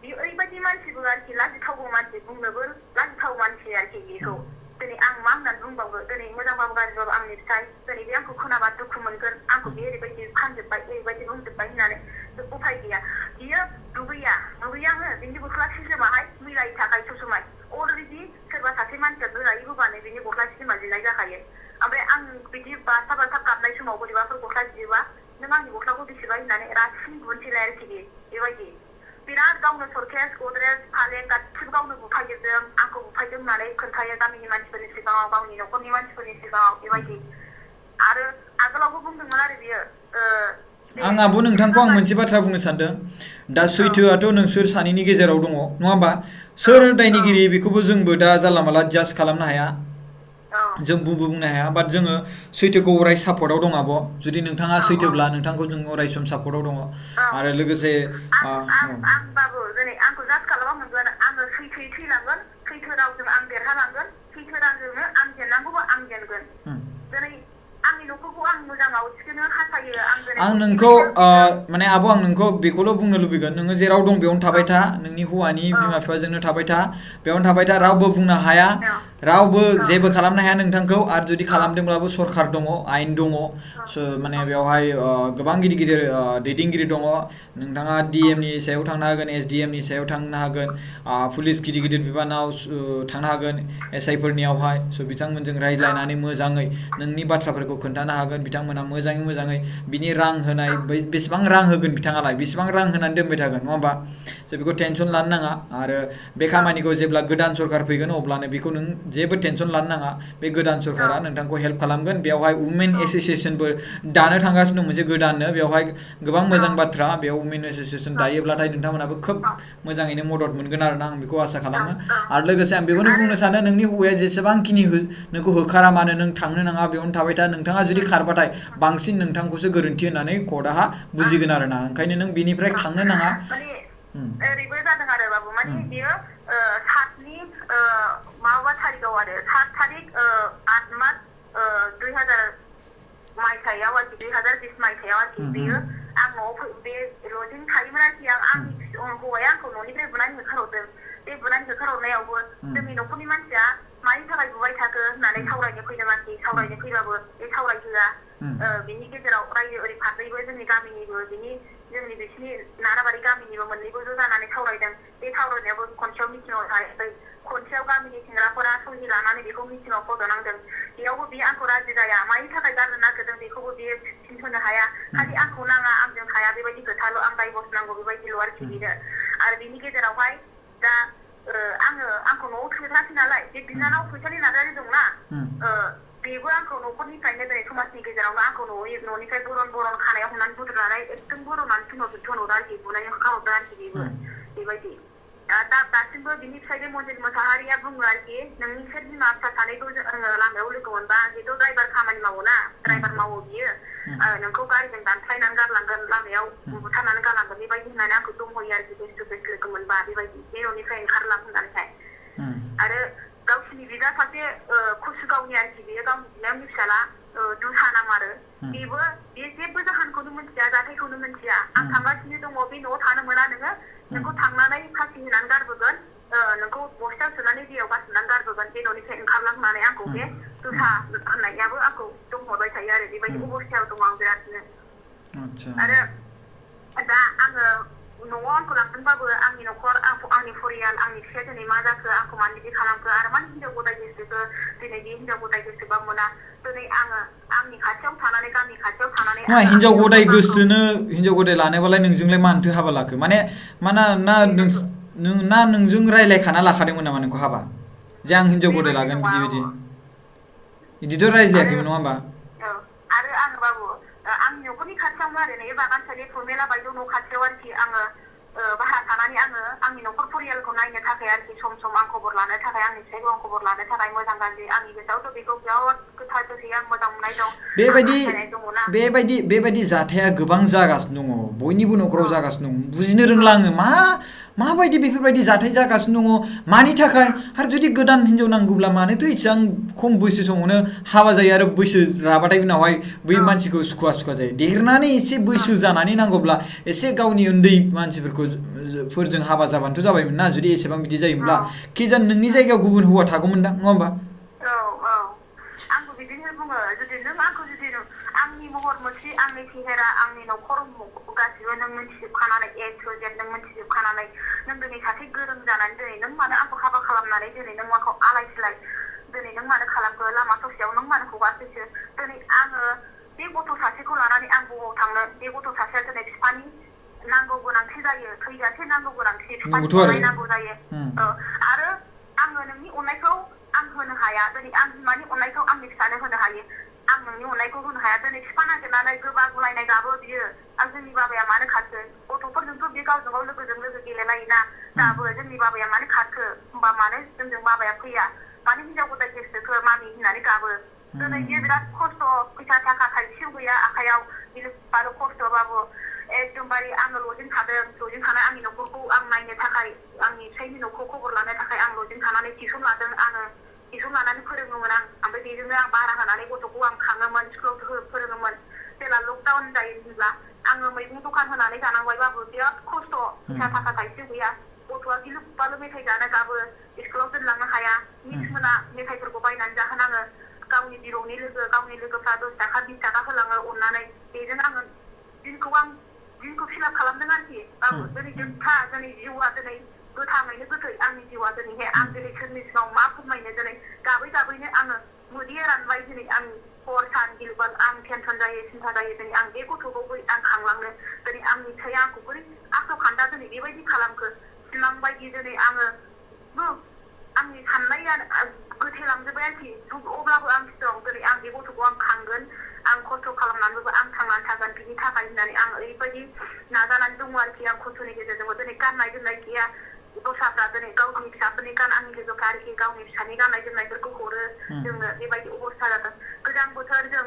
बियो ओरैबायदि मानसिबो आरोखि लाजिथावबो मानसि बुंनोबो लाजिथाव मानसि आरोखि बेखौ दिनै आं मा होननानै बुंबावो दिनै मोजांबाबो गाज्रिबाबो आंनि फिसाय दिनै बे आंखौ खोनाबा दुखु मोनगोन आंखौ बे ओरैबायदि फानजोब्बाय ओरैबायदि बुंजोब्बाय होननानै उफाय गैया बियो दुगैया आङो बिनि गस्ला सिजोमाहाय मिलायि थाखाय सबसमाय अलरेडि सोरबा सासे मानसिया गोरायै होबानो बिनि गस्ला सिजोमा जिनाय जाखायो ओमफ्राय आं बिदि बाथाब गाबनाय समाव बोरैबाफोर गस्ला जियोबा नों आंनि गस्लाखौ बेसेबां होननानै रासिन बुनोसैलाय आरोखि बेबायदि बिराद गावनो सरकेस गद्रेज फालें गासिबो गावनो बुफायजोबदों आंखौ बुफायदों होननानै खोन्थायो गामिनि मानसिफोरनि सिगाङाव गावनि न'खरनि मानसिफोरनि सिगाङाव बेबायदि आरो आगोलावबो बुंदोंमोन आरो बियो आंहाबो नोंथांखौ आं मोनसे बाथ्रा बुंनो सानदों दा सैथोआथ' नोंसोर सानैनि गेजेराव दङ नङा होमबा सोर दायनिगिरि बेखौबो जोंबो दा जानला मानला जाज खालामनो हाया जों बुंनो हाया बाट जोङो सैथोखौ अराय सापर्टआव दङ आब' जुदि नोंथाङा सैथोब्ला नोंथांखौ जों अराय सम सापर्टआव दङ आरो लोगोसे आंबाबो दिनै आंखौ जाज खालामा मोनगोन आङो सैथोयै थैलांगोन सैथो रावजों आं देरहालांगोन सैथो रावजोंनो आं जेननांगौबा आं जेनगोन दिनै आंनि न'खौ आं मोजाङाव थिखोनो हास्थायो आं नोंखौ माने आब' आं नोंखौ बेखौल' बुंनो लुबैगोन नोङो जेराव दं बेयावनो थाबाय था नोंनि हौवानि बिमा बिफाजोंनो थाबाय था बेयावनो थाबाय था रावबो बुंनो हाया रावबो जेबो खालामनो हाया नोंथांखौ आरो जुदि खालामदोंब्लाबो सरखार दङ आयेन दङ माने बेवहाय गोबां गिदिर गिदिर दैदेनगिरि दङ नोंथाङा DM नि सायाव थांनो हागोन SDM नि सायाव थांनो हागोन पुलिस गिदिर गिदिर बिबानाव थांनो हागोन SI फोरनियावहाय बिथांमोनजों रायज्लायनानै मोजाङै नोंनि बाथ्राफोरखौ खोन्थानो हागोन बिथांमोना मोजाङै बिनि रां होनाय बेसेबां रां होगोन बिथाङालाय बेसेबां रां होनानै दोनबाय थागोन नङा होमबा बेखौ टेनसन लानो नाङा आरो बे खामानिखौ जेब्ला गोदान सरखार फैगोन अब्लानो बेखौ नों जेबो टेनसन लानो नाङा बे गोदान सरकारा नोंथांखौ हेल्प खालामगोन बेवहाय वुमेन एस'सियेसनबो दानो थांगासिनो दं मोनसे गोदाननो बेवहाय गोबां मोजां बाथ्रा बेयाव वुमेन एस'सियेसन दायोब्लाथाय नोंथांमोनाबो खोब मोजाङैनो मदद मोनगोन आरोना आं बेखौ आसा खालामो आरो लोगोसे आं बेखौनो बुंनो सानो नोंनि हौवाया जेसेबांखिनि नोंखौ होखारा मानो नों थांनो नाङा बेयावनो थाबाय था नोंथाङा जुदि खारबाथाय बांसिन नोंथांखौसो गोरोन्थि होननानै कर्टआ बुजिगोन आरोना ओंखायनो नों बेनिफ्राय थांनो नाङा ओरैबो जादों आरो बाबु माने बियो 7 माबा थारिखआव आरो 7 थारिख 8 मार्च 2000 मायथाइयाव आरोखि 2020 मायथाइयाव आरोखि बेयो आं न'आव बे लजिं थायोमोन आरोखि आंनि हौवाया आंखौ न'निफ्राय बुनानै होखारहरदों बे बुनानै होखारहरनायावबो जोंनि न'खरनि मानसिया मानि थाखाय बुबाय थाखो होननानै सावरायनो फैदों आरोखि सावरायनो फैबाबो बे सावरायहोआ बिनि गेजेराव रायजो ओरै फारनैबो जोंनि गामिनिबो जोंनि बिसिनि नाराबारि गामिनिबो मोननैबो ज' जानानै सावरायदों बे सावरायनायावबो खनसेयाव मिटिङाव थायाखै खनसेयाव गामिनि सेंग्राफोरा सहि लानानै बेखौ मिटिङाव फज'नांदों बेयावबो बियो आंखौ राजि जाया मानि थाखाय गारनो नागिरदों बेखौबो बियो खिन्थानो हाया खालि आंखौ नाङा आंजों थाया बेबायदि खोथाल' आं डाइभर्स नांगौ बेबायदिल' आरोखि बेनो आरो बिनि गेजेरावहाय दा आंखौ न'आव थोथाराखै नालाय बे बिनानाव फैसालि नार्जारि दंना बेबो आंखौ न'खरनिफ्रायनो दिनै समाजनि गेजेरावनो आंखौ न'निफ्राय बरन खानायाव हमनानै बुद्रुनानै एकदम बरनानै थिनहरदों आरोखि बुनानै होखारहरदों आरोखि बेबो बेबायदि दासिमबो बिनि फिसायजों मन्जिल मोसाहारिया बुङो आरोखि नोंनि सोर बिमा फिसा सानैखौ जोङो लामायाव लोगो मोनबा बेथ' ड्राइभार खामानि मावोना ड्राइभार मावो बियो नोंखौ गारिजों दानस्लायनानै गारलांगोन लामायाव बुथारनानै गारलांगोन बेबायदि होननानै आंखौ दंहैयो आरोखि फेस टु फेस लोगो मोनबा बेबायदि बे न'निफ्राय ओंखारलां होननानैहाय आरो गावसिनि बिदा सासे कुसुगावनि आरोखि बेयो गावनि बिनावनि फिसाला दुसा नाम आरो बे जेबो जाहोनखौनो मिथिया जाथायखौनो मिथिया आं थांगासिनो दङ बे न'आव थानो मोना नोंखौ थांनानै फासि होनानै गारबोगोन नोंखौ बस्तायाव सोनानै दैयाव गारसोमनानै गारबोगोन बे न'निफ्राय ओंखारलां होननानै आंखौ बे दुसा होननायाबो आंखौ दंहरबाय थायो आरो बेबायदि अबस्थायाव दङ आं बिरादनो आरो दा आङो न'आव आंखौ लांदोंबाबो आंनि न'खर आंनि फरियाल आंनि फिसाया दिनै मा जाखो आंखौ मानो बिदि खालामखो आरो मानो हिनजाव गदाय गोसोखो दिनै बे हिनजाव गदाय गोसोबा मोना दिनै आङो आंनि खाथियाव थानानै गामि खाथियाव थानानै हिनजाव गदाय लानोबालाय नोंजोंलाय मानोथो हाबा लाखो माने ना नोंजों रायलायखाना लाखादोंमोन नामा नोंखौ हाबा जे आं हिनजाव गदाय लागोन बिदिथ' रायज्लायाखैमोन नङा होमबा आरो आङो बाबु आंनि न'खरनि खाथियावनो आरो नै बागानसालि फरमेला बायद' न' खाथियाव आरोखि आङो भारा थानानै आङो आंनि न'खर फरियालखौ नायनो थाखाय आरोखि सम आं खबर लानो थाखाय आंनि फिसायखौ आं खबर लानो थाखाय मोजां गाज्रि आंनि गोसोआवथ' बेखौ बिराद गोथार गोसोयै आं मोजां मोननाय दं बेबायदि जाथाया गोबां जागासिनो दङ बयनिबो न'खराव जागासिनो दं बुजिनो रोंला आङो माबायदि बेफोरबायदि जाथाय जागासिनो दङ मानि थाखाय आरो जुदि गोदान हिनजाव नांगौब्ला मानोथो इसेबां खम बैसो समावनो हाबा जायो आरो बैसो राबाथाय उनावहाय बै मानसिखौ सुखुवा जायो देरनानै एसे बैसो जानानै नांगौब्ला एसे गावनि उन्दै मानसिफोरजों हाबा जाबानोथ' जाबायमोन ना जुदि एसेबां बिदि जायोब्ला खिजान नोंनि जायगायाव गुबुन हौवा थागौमोनदां नङा होमबा आंबो बिदिनो बुङो जुदि नों आंखौ जुदि आंनि महर मुस्रि आंनि सेहेरा आंनि न'खर गासिबो नों मिन्थिजोबखानानै A to Z नों मिन्थिजोबखानानै नों दिनै सासे गोरों जानानै दिनै नों मानो आंखौ हाबा खालामनानै दिनै नों आंखौ आलाय सिलाय दिनै नों मानो खालामखो लामा ससेयाव नों मानो हगारफैखो दिनै आङो बे गथ' सासेखौ लानानै आं बबाव थांनो बे गथ' सासेया दिनै बिफानि नांगौ गोनांथि जायो थैजासे नांगौ गोनांथि बिफानि अननाय नांगौ जायो आरो आङो नोंनि अननायखौ आं होनो हाया दिनै आं बिमानि अननायखौ आंनि फिसानो होनो हायो आं नोंनि अननायखौ होनो हाया दिनै बिफा नागिरनानै गोबा गुलायनाय गाबो बियो आं जोंनि बाबाया मानो खारखो गथ'फोरजोंथ' बे गावजों गाव लोगोजों लोगो गेलेलायोना दाबो जोंनि बाबाया मानो खारखो होमबा मानो जोंजों बाबाया फैया मानो हिनजाव गदाय गोसोखो मामि होननानै गाबो दिनै बियो बिराद खस्थ' फैसा थाखा थाइसेबो गैया आखायाव बारो खस्थ'बाबो एकदमबारे आङो लजिं थानाय आंनि न'खरखौ आं नायनो थाखाय आंनि फिसायनि न'खौ खबर लानो थाखाय आं लजिं थानानै टिउसन लादों आङो टिउसन लानानै फोरोङोमोन आं ओमफ्राय बेजोंनो आं भारा होनानै गथ'खौ आं खाङोमोन स्कुलाव फोरोङोमोन जेला लकडाउन जायो होनब्ला आङो मैगं दखान होनानै जानांबायबाबो बिराद खस्थ' फैसा थाखा थाइसे गैया गथ'आ गिलु बालु मेथाइ जानो गाबो स्कुलाव दोनलांनो हाया मिस मोना मेथाइफोरखौ बायनानै जाहोनाङो गावनि बिबौनि गावनि लोगोफ्रा 10 थाखा 20 थाखा होलाङो अननानै बेजों आङो दिनखौ फिलाप खालामदों आरोखि दिनै जोबथा दिनै जिउआ दिनै गोथाङैनो गोथै आंनि जिउआ दिनैहाय आं दिनै सोरनि सिगाङाव मा फोरमायनो दिनै गाबै गाबैनो आङो मोदैया रानबाय दिनै आं हर सान गिलुबाल आं टेनसन जायो सिन्था जायो दिनै आं बे गथ'खौ बोरै आं खांलांनो दिनै आंनि फिसाया आंखौ बोरै आसखान्दा दिनै बेबायदि खालामखो सिमां बायदि दिनै आङो आंनि साननाया गोथेलांजोब्बाय आरोखि अब्लाबो आं स्ट्रं दिनै आं बे गथ'खौ आं खांगोन आं खस्थ' खालामनानैबो आं थांनानै थागोन बिनि थाखाय होननानै आं ओरैबायदि नाजानानै दङ आरोखि आं खस्थ'नि गेजेरजोंबो दिनै गाननाय जोमनाय गैया दस्राफ्रा दिनै गावनि फिसाफोरनि आंनि लोगोफ्रा आरोखि गावनि फिसानि गाननाय जोमनायफोरखौ हरो जोंनो बेबायदि अबस्था जादों गोजां बोथोर जों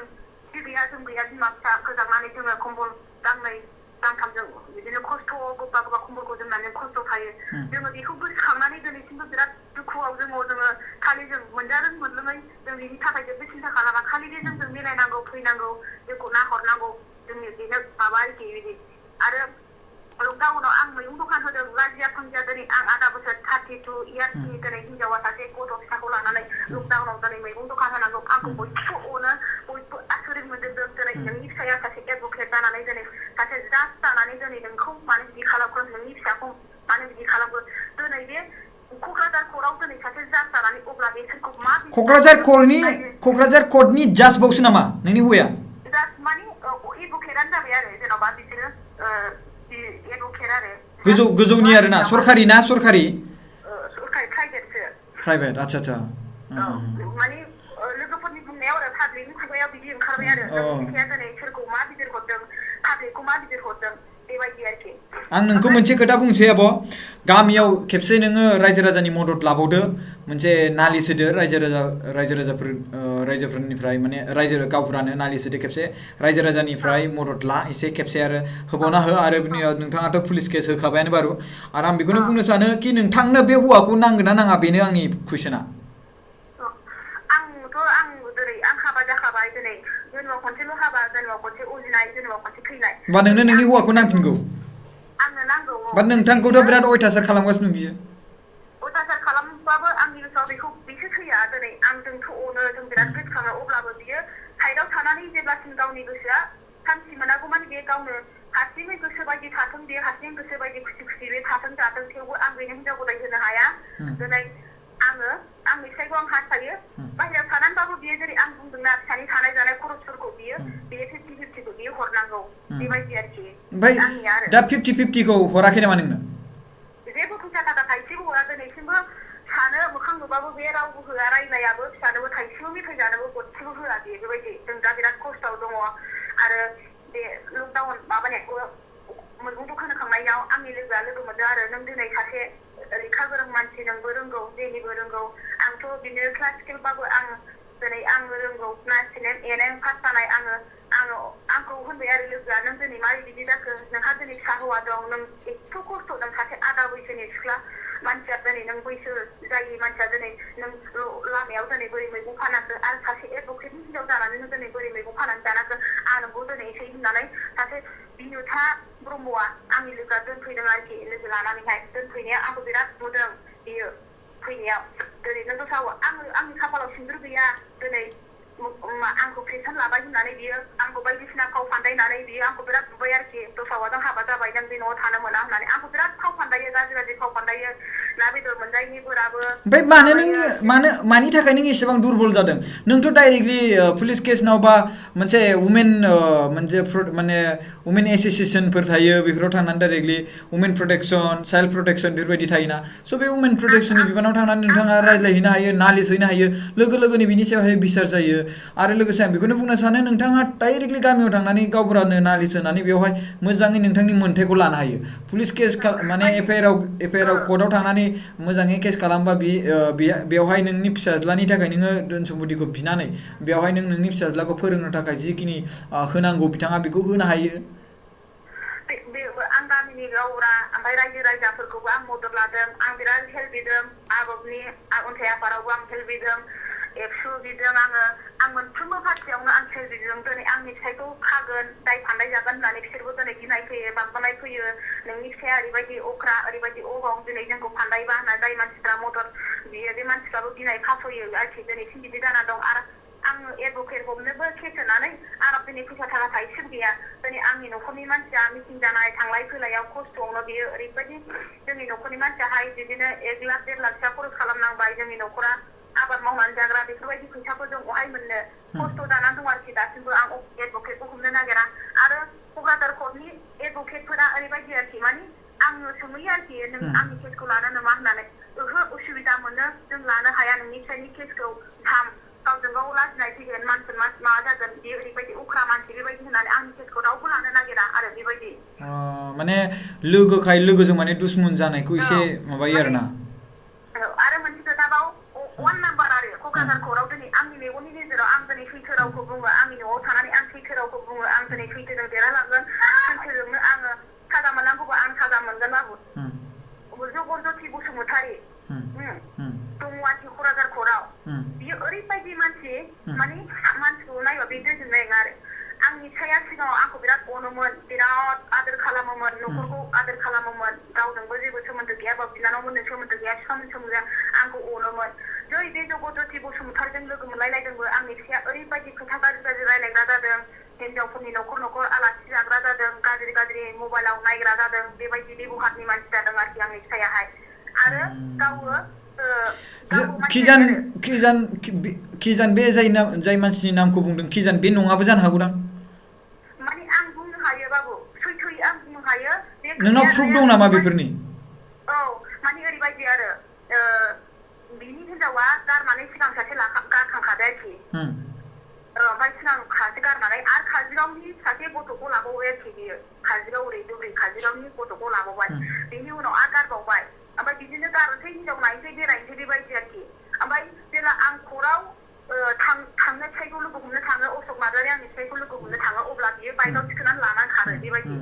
गैया बिमा फिसा गोजांनानै जोङो कम्बल गांनै गांथामजों बिदिनो खस्थ' गोबा गोबा कम्बलखौ जोमनानै खस्थ' थायो जोङो बेखौ गोसोखांनानै दिनैसिमबो बिराद दुखुआव जोङो खालि जों मोनजादों मोनलोङै जों बिनि थाखाय जेबो सिन्था खालामा खालि बे जोंजों मिलायनांगौ फैनांगौ जोंखौ नाहरनांगौ जोंनि बेनो माबा आरोखि बिदि आरो लकडाउनाव आं मैगं दखान होदों लाजिया फांजिया दिनै आं आधा बोसोर 32 इयार्सनि दिनै हिनजावा सासे गथ' फिसाखौ लानानै लकडाउनाव दिनै मैगं दखान होनांगौ आंखौ बयबो अनो बयबो आसरित मोनदों दिनै नोंनि फिसाया सासे एडभकेट जानानै दिनै सासे जाज जानानै दिनै नोंखौ मानो बिदि खालामखो नोंनि फिसाखौ मानो बिदि खालामखो दिनै बे क'क्राझार कर्टआव दिनै सासे जाज जानानै अब्ला बे सोरखौ मा क'क्राझार कर्टनि जाज बावसो नामा नोंनि हौवाया जाज माने एडभकेटआनो जाबाय आरो जेन'बा बिसोरो एडभकेट आरो गोजौनि आरो ना सरखारि सरखारि प्राइभेट आच्छा माने लोगोफोरनि बुंनायाव आरो पाब्लिकनि खुगायाव बिदि ओंखारबाय आरो नोंनि फिसाया दिनै सोरखौ मा बिजिर हरदों पाब्लिकखौ मा बिजिर हरदों बेबायदि आरोखि आं नोंखौ मोनसे खोथा बुंसै आब' गामियाव खेबसे नोङो रायजो राजानि मदद लाबावदो मोनसे नालिस होदो रायजोफोरनिफ्राय माने गावफोरानो नालिस होदो खेबसे रायजो राजानिफ्राय मदद ला एसे खेबसे आरो होबावना हो आरो नोंथाङाथ' पुलिस केस होखाबायानो बारु आरो आं बेखौनो बुंनो सानो कि नोंथांनो बे हौवाखौ नांगोन ना नाङा बेनो आंनि कुइसना आं हाबा जाखाबाय दिनै जेनेबा खनसेल' हाबा जेनेबा खनसे उजिनाय जेनेबा खनसे थैनाय बा नोंनो नोंनि हौवाखौ नांफिनगौ आंनो नांगौ बाट नोंथांखौथ' बिराद अयथासार खालामगासिनो बियो अयथासार खालामबाबो आंनि गोसोआव बिसो थैया दिनै आं जोंथ' अनो जों बिराद गोसोखाङो अब्लाबो बियो साइडआव थानानै जेब्लासिम गावनि गोसोआ सान्थि मोनागौ माने बे गावनो हारसिङै गोसो बायदि थाथों बे हारसिङै गोसो बायदि खुसि खुसि बे थाथों जाथों थेवबो आं बेनो हिनजाव गदाय होनो हाया दिनै आंनि फिसायखौ आं हास्थायो बाहेरायाव थानानैबाबो बियो जेरै आं बुंदोंना फिसानि थानाय जानाय खरसफोरखौ बियो 50-50खौ बियो हरनांगौ बेबायदि आरोखि आंनिया आरो दा 50-50खौ हराखै नामा नोंनो जेबो फैसा थाखा थाइसेबो हरा दिनैसिमबो सानो मोखां नुबाबो बे रावबो होआ रायज्लायाबो फिसानोबो थाइसेबो मेथाइ जानोबो गदसेबो होआ बे बेबायदि जों दा बिराद खस्थ'आव दङ आरो बे लकडाउन माबानायखौ मैगं दखान होखांनायाव आंनि लोगोआ लोगो मोनदों आरो नों दिनै सासे लेखा गोरों मानसि नोंबो रोंगौ जेनिबो रोंगौ आंथ' बिदिनो क्लासिकेलबाबो आं दिनै आङो रोंगौ एनएम पास जानाय आंखौ होनबाय आरो लोगोआ नों दिनै मारै बिदि जाखो नोंहा दिनै फिसा हौवा दं नों एथ' खस्थ' नों सासे आदा बैसोनि सिख्ला मानसिया दिनै नों बैसो जायै मानसिया दिनै नों लामायाव दिनै बोरै मैगं फानाखो आरो सासे एडभकेटनि हिनजाव जानानै नों दिनै बोरै मैगं फानानै जानाखो आं नोंखौ दिनै एसे होननानै सासे बिनुथा ब्रह्मआ आंनि लोगोआ दोनफैदों आरोखि लोगो लानानैहाय दोनफैनाया आंखौ बिराद नुदों बियो फैनायाव दिनै नों दस्रा आंनि खाफालाव सिन्दुर गैया दिनै आंखौ पेन्सन लाबाय होननानै बियो आंखौ बायदिसिना फाव फान्दायनानै बियो आंखौ बिराद बुबाय आरोखि दस्रा हौवाजों हाबा जाबाय नों बे न'आव थानो मोना होननानै आंखौ बिराद फाव फान्दायो गाज्रि फाव फान्दायो ना बेदर मोनजायैनि बोराबो ओमफ्राय मानि थाखाय नों एसेबां दुरबल जादों नोंथ' डाइरेक्टलि पुलिस केसनाव बा मोनसे उमेन एस'सिएसनफोर थायो बेफोराव थांनानै directly women protection child protection बेफोरबायदि थायोना स' बे उमेन प्रटेक्सननि बिबानाव थांनानै नोंथाङा रायज्लायहैनो हायो नालिस हैनो हायो लोगोनि बिनि सायावहाय बिसार जायो आरो लोगोसे आं बेखौनो बुंनो सानो नोंथाङा डाइरेक्टलि गामियाव थांनानै गावबुरानो नालिस होनानै बेवहाय मोजाङै नोंथांनि मोन्थाइखौ लानो हायो पुलिस केस माने एफआइआर आव कर्टआव थांनानै मोजाङै केस खालामबा बेवहाय नोंनि फिसाज्लानि थाखाय नोङो धोन सम्पतिखौ बिनानै बेवहाय नोंनि फिसाज्लाखौ फोरोंनो थाखाय जिखिनि होनांगौ बिथाङा बेखौ होनो हायो आं गामिनि गावबुरा ओमफ्राय ओमफ्राय रायजो राजाफोरखौबो आं मदद लादों आं बिराद हेल्प बिदों आबबनि अन्थाइ आफादावबो आं हेल्प बिदों एबसु बिदों आं मोनफ्रोमबो पार्टियावनो आं हेल्प बिदों दिनै आंनि फिसायखौ खागोन दाय फान्दाय जागोन होननानै बिसोरबो दिनै गिनाय फैयो बांबानाय फैयो नोंनि फिसाया ओरैबायदि अख्रा ओरैबायदि अबाव दिनै जोंखौ फान्दायबा होनना जाय मानसिफ्रा मदद बियो बे मानसिफ्राबो गिनाय फाफैयो आरोखि दिनैसिम बिदि जाना दं आरो आङो एडभकेट हमनोबो केस होनानै आंनाव दिनै फैसा थाखा थाइसेबो गैया दिनै आंनि न'खरनि मानसिया मिटिं जानाय थांलाय फैलायाव खस्थ'आवनो बियो ओरैबायदि जोंनि न'खरनि मानसियाहाय बिदिनो 1 लाख 1.5 लाखसो खरस खालामनांबाय जोंनि न'खरा आबाद मावनानै जाग्रा बेफोरबायदि फैसाखौ जों बहाय मोननो खस्थ' जानानै दं आरोखि दासिमबो आं एडभकेटखौ हमनो नागिरा आरो क'क्राझार कर्टनि एडभकेटफोरा ओरैबायदि आरोखि मानि आङो सोंहैयो आरोखि नों आंनि केसखौ लानो नामा होननानै ओहो उसुबिदा मोनो जों लानो हाया नोंनि फिसायनि केसखौ थाम गावजों गाव लाजिनाय फैगोन मानसि माबा जागोन बे ओरैबायदि अख्रा मानसि बेबायदि होननानै आंनि केसखौ रावबो लानो नागिरा आरो बेबायदि माने लोगोखाय लोगोजों माने दुश्मन जानायखौ एसे माबायो आरोना आरो मोनसे खोथाबाव 1 नाम्बार आरो क'क्राझार कर्टआव दिनै आंनि मेगननि गेजेराव आं दिनै सैथो रावखौ बुङो आंनि न'आव थानानै आं सैथो रावखौ बुङो आं दिनै सैथोजों देरहालांगोन सैथोजोंनो आङो साजा मोननांगौबा आं साजा मोनगोन बाबु जबरदस्ति बसुमतारी दङ आरोखि क'क्राझार कर्टआव बियो ओरैबायदि मानसि माने मानसिखौ नायबा बे गोजोननाय नङा आरो आंनि फिसाया सिगाङाव आंखौ बिराद अनोमोन बिराद आदर खालामोमोन न'खरखौ आदर खालामोमोन रावजोंबो जेबो सोमोन्दो गैया बा बिनानावमोननो सोमोन्दो गैया बिफामोन सोमोन्दो गैया आंखौ अनोमोन जै बे जबरदस्ति बसुमतारीजों लोगो मोनलायलायदोंबो आंनि फिसाया ओरैबायदि खोथा गाज्रि रायलायग्रा जादों हिनजावफोरनि न'खर आलासि जाग्रा जादों गाज्रि मबाइलाव नायग्रा जादों बेबायदि बेबहारनि मानसि जादों आरोखि आंनि फिसायाहाय आरो गावो खिजान बे जाय मानसिनि नामखौ बुंदों खिजान बे नङाबो जानो हागौदां माने आं बुंनो हायो बाबु सैथोयै आं बुंनो हायो नोंनाव प्रुफ दं नामा बेफोरनि औ माने ओरैबायदि आरो बिनि हिनजावा गारनानै सिगां सासे गारखांखाबाय आरोखि ओमफ्राय सिगां सासे गारनानै आरो काजलगावनि सासे गथ'खौ लाबावबाय आरोखि बियो काजलगाव ओरै दुब्रि काजलगावनि गथ'खौ लाबावबाय बेनि उनाव आरो गारबावबाय ओमफ्राय बिदिनो गारनोसै हिनजाव नायनोसै बेरायनोसै बेबायदि आरोखि ओमफ्राय जेब्ला आं कर्टआव थांनो फिसायखौ लोगो हमनो थाङो अशक नार्जारी आंनि फिसायखौ लोगो हमनो थाङो अब्ला बियो बाइकआव थिखोनानै लानानै खारो बेबायदि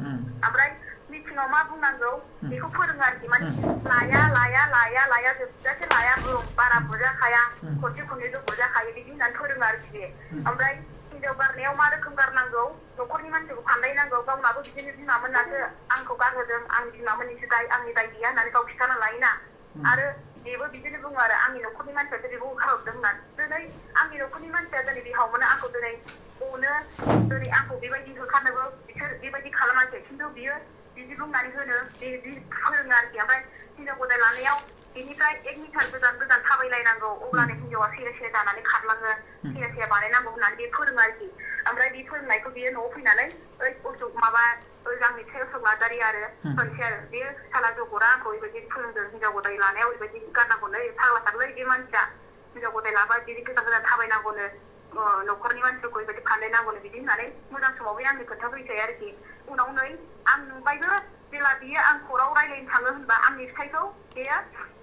ओमफ्राय मिटिङाव मा बुंनांगौ बेखौ फोरोङो आरोखि माने लाया जोबजासे लाया बारा बुजाखाया खनसेल' बुजाखायो बिदि होननानै फोरोङो आरोखि बे ओमफ्राय हिनजाव गारनायाव मा रोखोम गारनांगौ न'खरनि मानसिखौ फान्दायनांगौ गावनाबो बिदिनो बिमामोनासो आंखौ गारहोदों आंनि बिमामोननिसो दाय आंनि दाय गैया होननानै गाव खिथाना लायोना आरो बेबो बिदिनो बुङो आरो आंनि न'खरनि मानसियासो बेखौ होखारहरदों होननानै दिनै आंनि न'खरनि मानसिया दिनै बिहावमोना आंखौ दिनै अनो दिनै आंखौ बेबायदि होखारनोबो बिसोर बेबायदि खालामाखै खिन्थु बियो बिदि बुंनानै होनो बिदि फोरोङो आरोखि ओमफ्राय हिनजाव गोदान लानायाव बेनिफ्राय 1 मिटार गोजान थाबायलायनांगौ अब्लानो हिनजावा सेया जानानै खारलाङो सेया बानायनांगौ होननानै बे फोरोङो आरोखि ओमफ्राय बे फोरोंनायखौ बियो न'आव फैनानै आंनि फिसाय अशक नार्जारी आरो होनसै आरो बे साला जगरा आंखौ ओरैबायदि फोरोंदों हिनजाव गोदान लानायाव ओरैबायदि गारनांगौनो फाग्लाथारलै बे मानसिया हिनजाव गोदान लाबा बिदि गोजान थाबायनांगौनो न'खरनि मानसिफोरखौ ओरैबायदि फान्दायनांगौनो बिदि होननानै मोजां समाव बे आंनि खोन्थाफैखायो आरोखि उनाव नै आं नुबायबो जेब्ला बियो आं कर्टआव रायलायनो थाङो होनबा आंनि फिसायखौ बेयो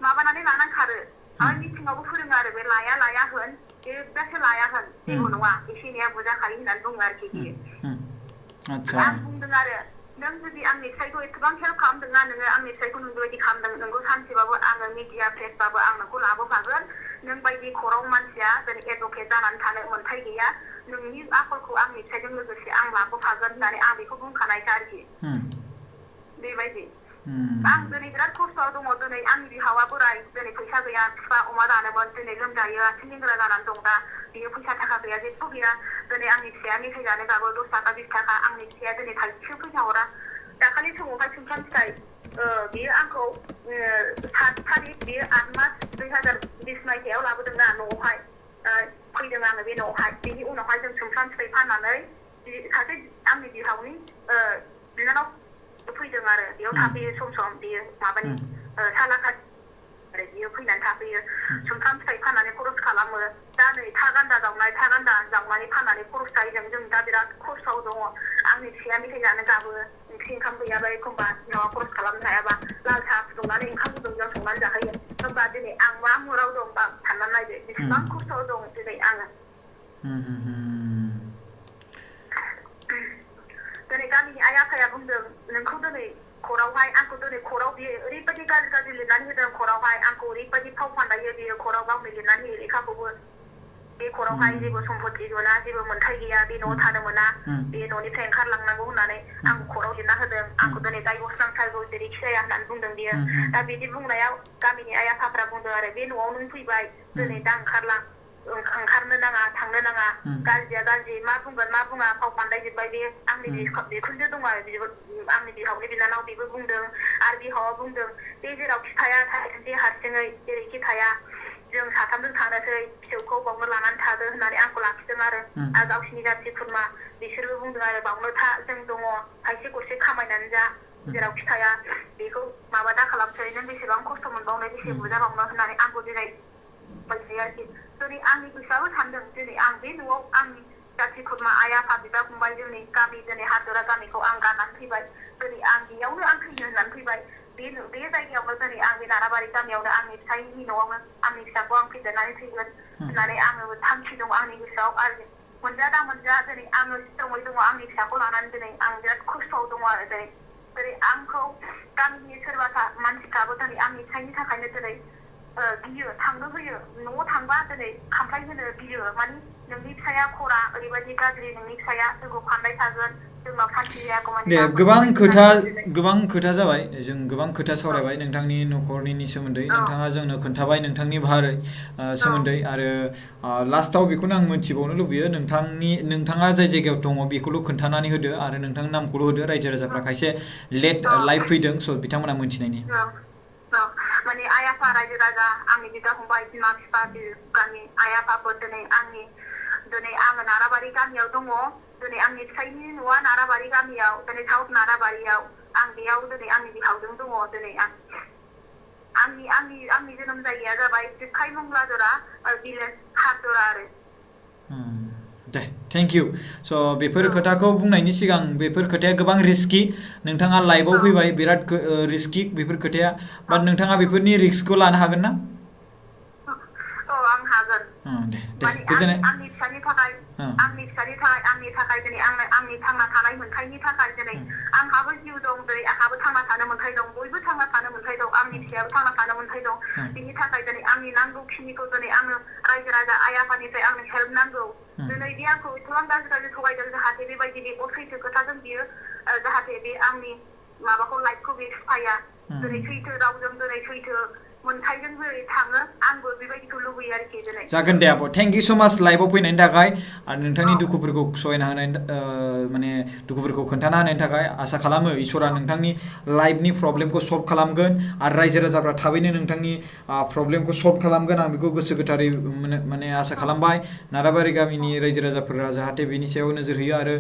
माबानानै लानानै खारो ओमफ्राय मिटिङावबो फोरोङो आरो बे लाया होन जेब्लासो लाया होन जेबो नङा एसे एनैया बुजाखायो होननानै बुङो आरोखि बियो आं बुंदों आरो नों जुदि आंनि फिसायखौ एसेबां हेल्प खालामदोंना नोङो आंनि फिसायखौ नों बेबायदि खालामदों नोंखौ सानसेबाबो आङो मिडिया प्रेसबाबो आं नोंखौ लाबोफागोन नों बायदि कर्टआव मानसिया दिनै एडभकेट जानानै थानो मोन्थाय गैया नोंनि आखलखौ आंनि फिसायजों लोगोसे आं लाबोफागोन होननानै आं बेखौ बुंखानायखा आरोखि बेबायदि आं दिनै बिराद खस्थ'आव दङ दिनै आंनि बिहावा बोराय दिनै फैसा गैया बिफा अमा दानोमोन दिनै लोमजायो आथिं लेंग्रा जानानै दं दा बियो फैसा थाखा गैया जेबो गैया दिनै आंनि फिसाया मेथाइ जानो गाबो 10 थाखा 20 थाखा आंनि फिसाया दिनै थाइसेबो फैसा हरा दाखालि समावहाय सुमफ्राम फिथाइ बियो आंखौ 7 थारिख बियो 8 मास 2020 मायथाइयाव लाबोदोंना न'आवहाय फैदों आङो बे न'आवहाय बेनि उनावहाय जों सुमफ्राम फिथाइ फाननानै सासे आंनि बिहावनि बिनानाव फैदों आरो बेयाव थाफैयो सम बियो माबानि सालाकाथि आरो बियो फैनानै थाफैयो सुमफ्राम फिथाइ फाननानै खरस खालामो दा नै था गान्दा जावनानै फाननानै खरस जायो जों दा बिराद खस्थ'आव दङ आंनि फिसाया मेथाइ जानो गाबो ओंख्रि ओंखाम गैयाबा एखमबा बिहावा खरस खालामनो हायाबा लाल साहा फुदुंनानै ओंखाम गुदुंजों संनानै जाहोयो होमबा दिनै आं मा मुराव दं बा साननानै नायदो बेसेबां खस्थ'आव दं दिनै आङो दिनै गामिनि आइ आफाया बुंदों नोंखौ दिनै खरावहाय आंखौ दिनै खराव बियो ओरैबायदि गाज्रि लिरनानै होदों खरावहाय आंखौ ओरैबायदि फाव फान्दायो बियो खराव गावनो लिरनानै होयो लेखाखौबो बे खरावहाय जेबो सम्पति मोना जेबो मोन्थाय गैया बे न'आव थानो मोना बे न'निफ्राय ओंखारलांनांगौ होननानै आंखौ खराव लिरना होदों आंखौ दिनै दायभर्स नांथारगौ जेरैखि जाया होननानै बुंदों बियो दा बिदि बुंनायाव गामिनि आइ आफाफ्रा बुंदों आरो बे न'आव नों फैबाय दिनै दा ओंखारनो नाङा थांनो नाङा गाज्रिया गाज्रि मा बुंगोन मा बुङा फाव फान्दायजोब्बाय बे आंनि बिखुनजो दङ आरो आंनि बिहावनि बिनानाव बेबो बुंदों आरो बिहावा बुंदों बे जेरावखि थाया बे हारसिङै जेरैखि थाया जों साथामजों थांनोसै फिसौखौ बावनो लानानै थादो होननानै आंखौ लाखिदों आरो गावसिनि जाथि खुरमा बिसोरबो बुंदों आरो बावनो था जों दङ खायसे गरसे खामायनानै जा जेरावखि थाया बेखौ माबा दा खालामसै नों बेसेबां खस्थ' मोनबावनो बेसे बुजाबावनो होननानै आंखौ दिनै बायसै आरोखि दिनै आंनि गोसोआबो सानदों दिनै आं बे न'आव आंनि जाथि खुरमा आइ आफा बिदा फंबाय जोंनि गामि दिनै हादरा गामिखौ आं गारनानै फैबाय दिनै आं बेयावनो आं थैनो होननानै फैबाय बे जायगायावनो दिनै आं बे नाराबारि गामियावनो आंनि फिसायनि न'आवनो आंनि फिसाखौ आं फेदेरनानै थैगोन होननानै आङो थांखि दं आंनि गोसोआव आरो मोनजा दा मोनजा दिनै आङो स्ट्रङै दङ आंनि फिसाखौ लानानै दिनै आं बिराद खस्थ'आव दङ आरो दिनै आंखौ गामिनि सोरबा मानसिफ्राबो दिनै आंनि फिसायनि थाखायनो दिनै गियो थांनो होयो न'आव थांबा दिनै खामफ्लाय होनो गियो मानि नोंनि फिसाया खरा ओरैबायदि गाज्रि नोंनि फिसाया जोंखौ फान्दाय थागोन जोंनाव सान्थि जायागौमानि दे गोबां खोथा जाबाय जों गोबां खोथा सावरायबाय नोंथांनि न'खरनि सोमोन्दै नोंथाङा जोंनो खोन्थाबाय नोंथांनि भारै सोमोन्दै आरो लास्टाव बेखौनो आं मोनथिबावनो लुबैयो नोंथाङा जाय जायगायाव दङ बेखौल' खोन्थानानै होदो आरो नोंथांनि नामखौल' होदो रायजो राजाफ्रा खायसे लेट लाइभ फैदों स' बिथांमोना मोनथिनायनि माने आइ आफा रायजो राजा आंनि बिदा फंबाय बिमा बिफा गामि आइ आफाफोर दिनै आङो नाराबारि गामियाव दङ दिनै आंनि फिसायनि न'आ नाराबारि गामियाव दिनै साउथ नाराबारियाव आं बेयाव दिनै आंनि बिहावजों दङ दिनै आंनि जोनोम जायगाया जाबाय जोबखाय मंगला जरा भिलेज हाजरा आरो दे थेंक इउ स' बेफोर खोथाखौ बुंनायनि सिगां बेफोर खोथाया गोबां रिस्कि नोंथाङा लाइभआव फैबाय बिराद रिस्कि बेफोर खोथाया बाट नोंथाङा बेफोरनि रिस्कखौ लानो हागोन ना आं हागोन दे गोजोननाय आंनि फिसानि थाखाय आंनि थाखाय दिनै आंनि थांना थानाय मोन्थायनि थाखाय दिनै आंहाबो जिउ दं दिनै आंहाबो थांना थानो मोन्थाय दं बयबो थांना थानो मोन्थाय दं आंनि फिसायाबो थांना थानो मोन्थाय दं बिनि थाखाय दिनै आंनि नांगौखिनिखौ दिनै आङो रायजो राजा आइ आफानिफ्राय आंनो हेल्प नांगौ दिनै बे आंखौ एसेबां गाज्रि थगायदों जाहाथे बेबायदि बे सैथो खोथाजों बियो जाहाथे बे आंनि माबाखौ लाइफखौ बे सिफाया दिनै सैथो रावजों दिनै सैथो मोन्थायजों जेरै थाङो आंबो बेबायदिखौ लुबैयो आरोखि दिनै जागोन दे आब' थेंक इउ स' माच लाइभआव फैनायनि थाखाय आरो नोंथांनि दुखुफोरखौ सहायना होनायनि माने दुखुफोरखौ खोन्थाना होनायनि थाखाय आसा खालामो इसोरा नोंथांनि लाइफनि प्रब्लेमखौ सल्भ खालामगोन आरो रायजो राजाफ्रा थाबैनो नोंथांनि प्रब्लेमखौ सल्भ खालामगोन आं बेखौ गोसो गोथारै माने आसा खालामबाय नाराबारि गामिनि रायजो राजाफोरा जाहाथे बेनि सायाव नोजोर होयो आरो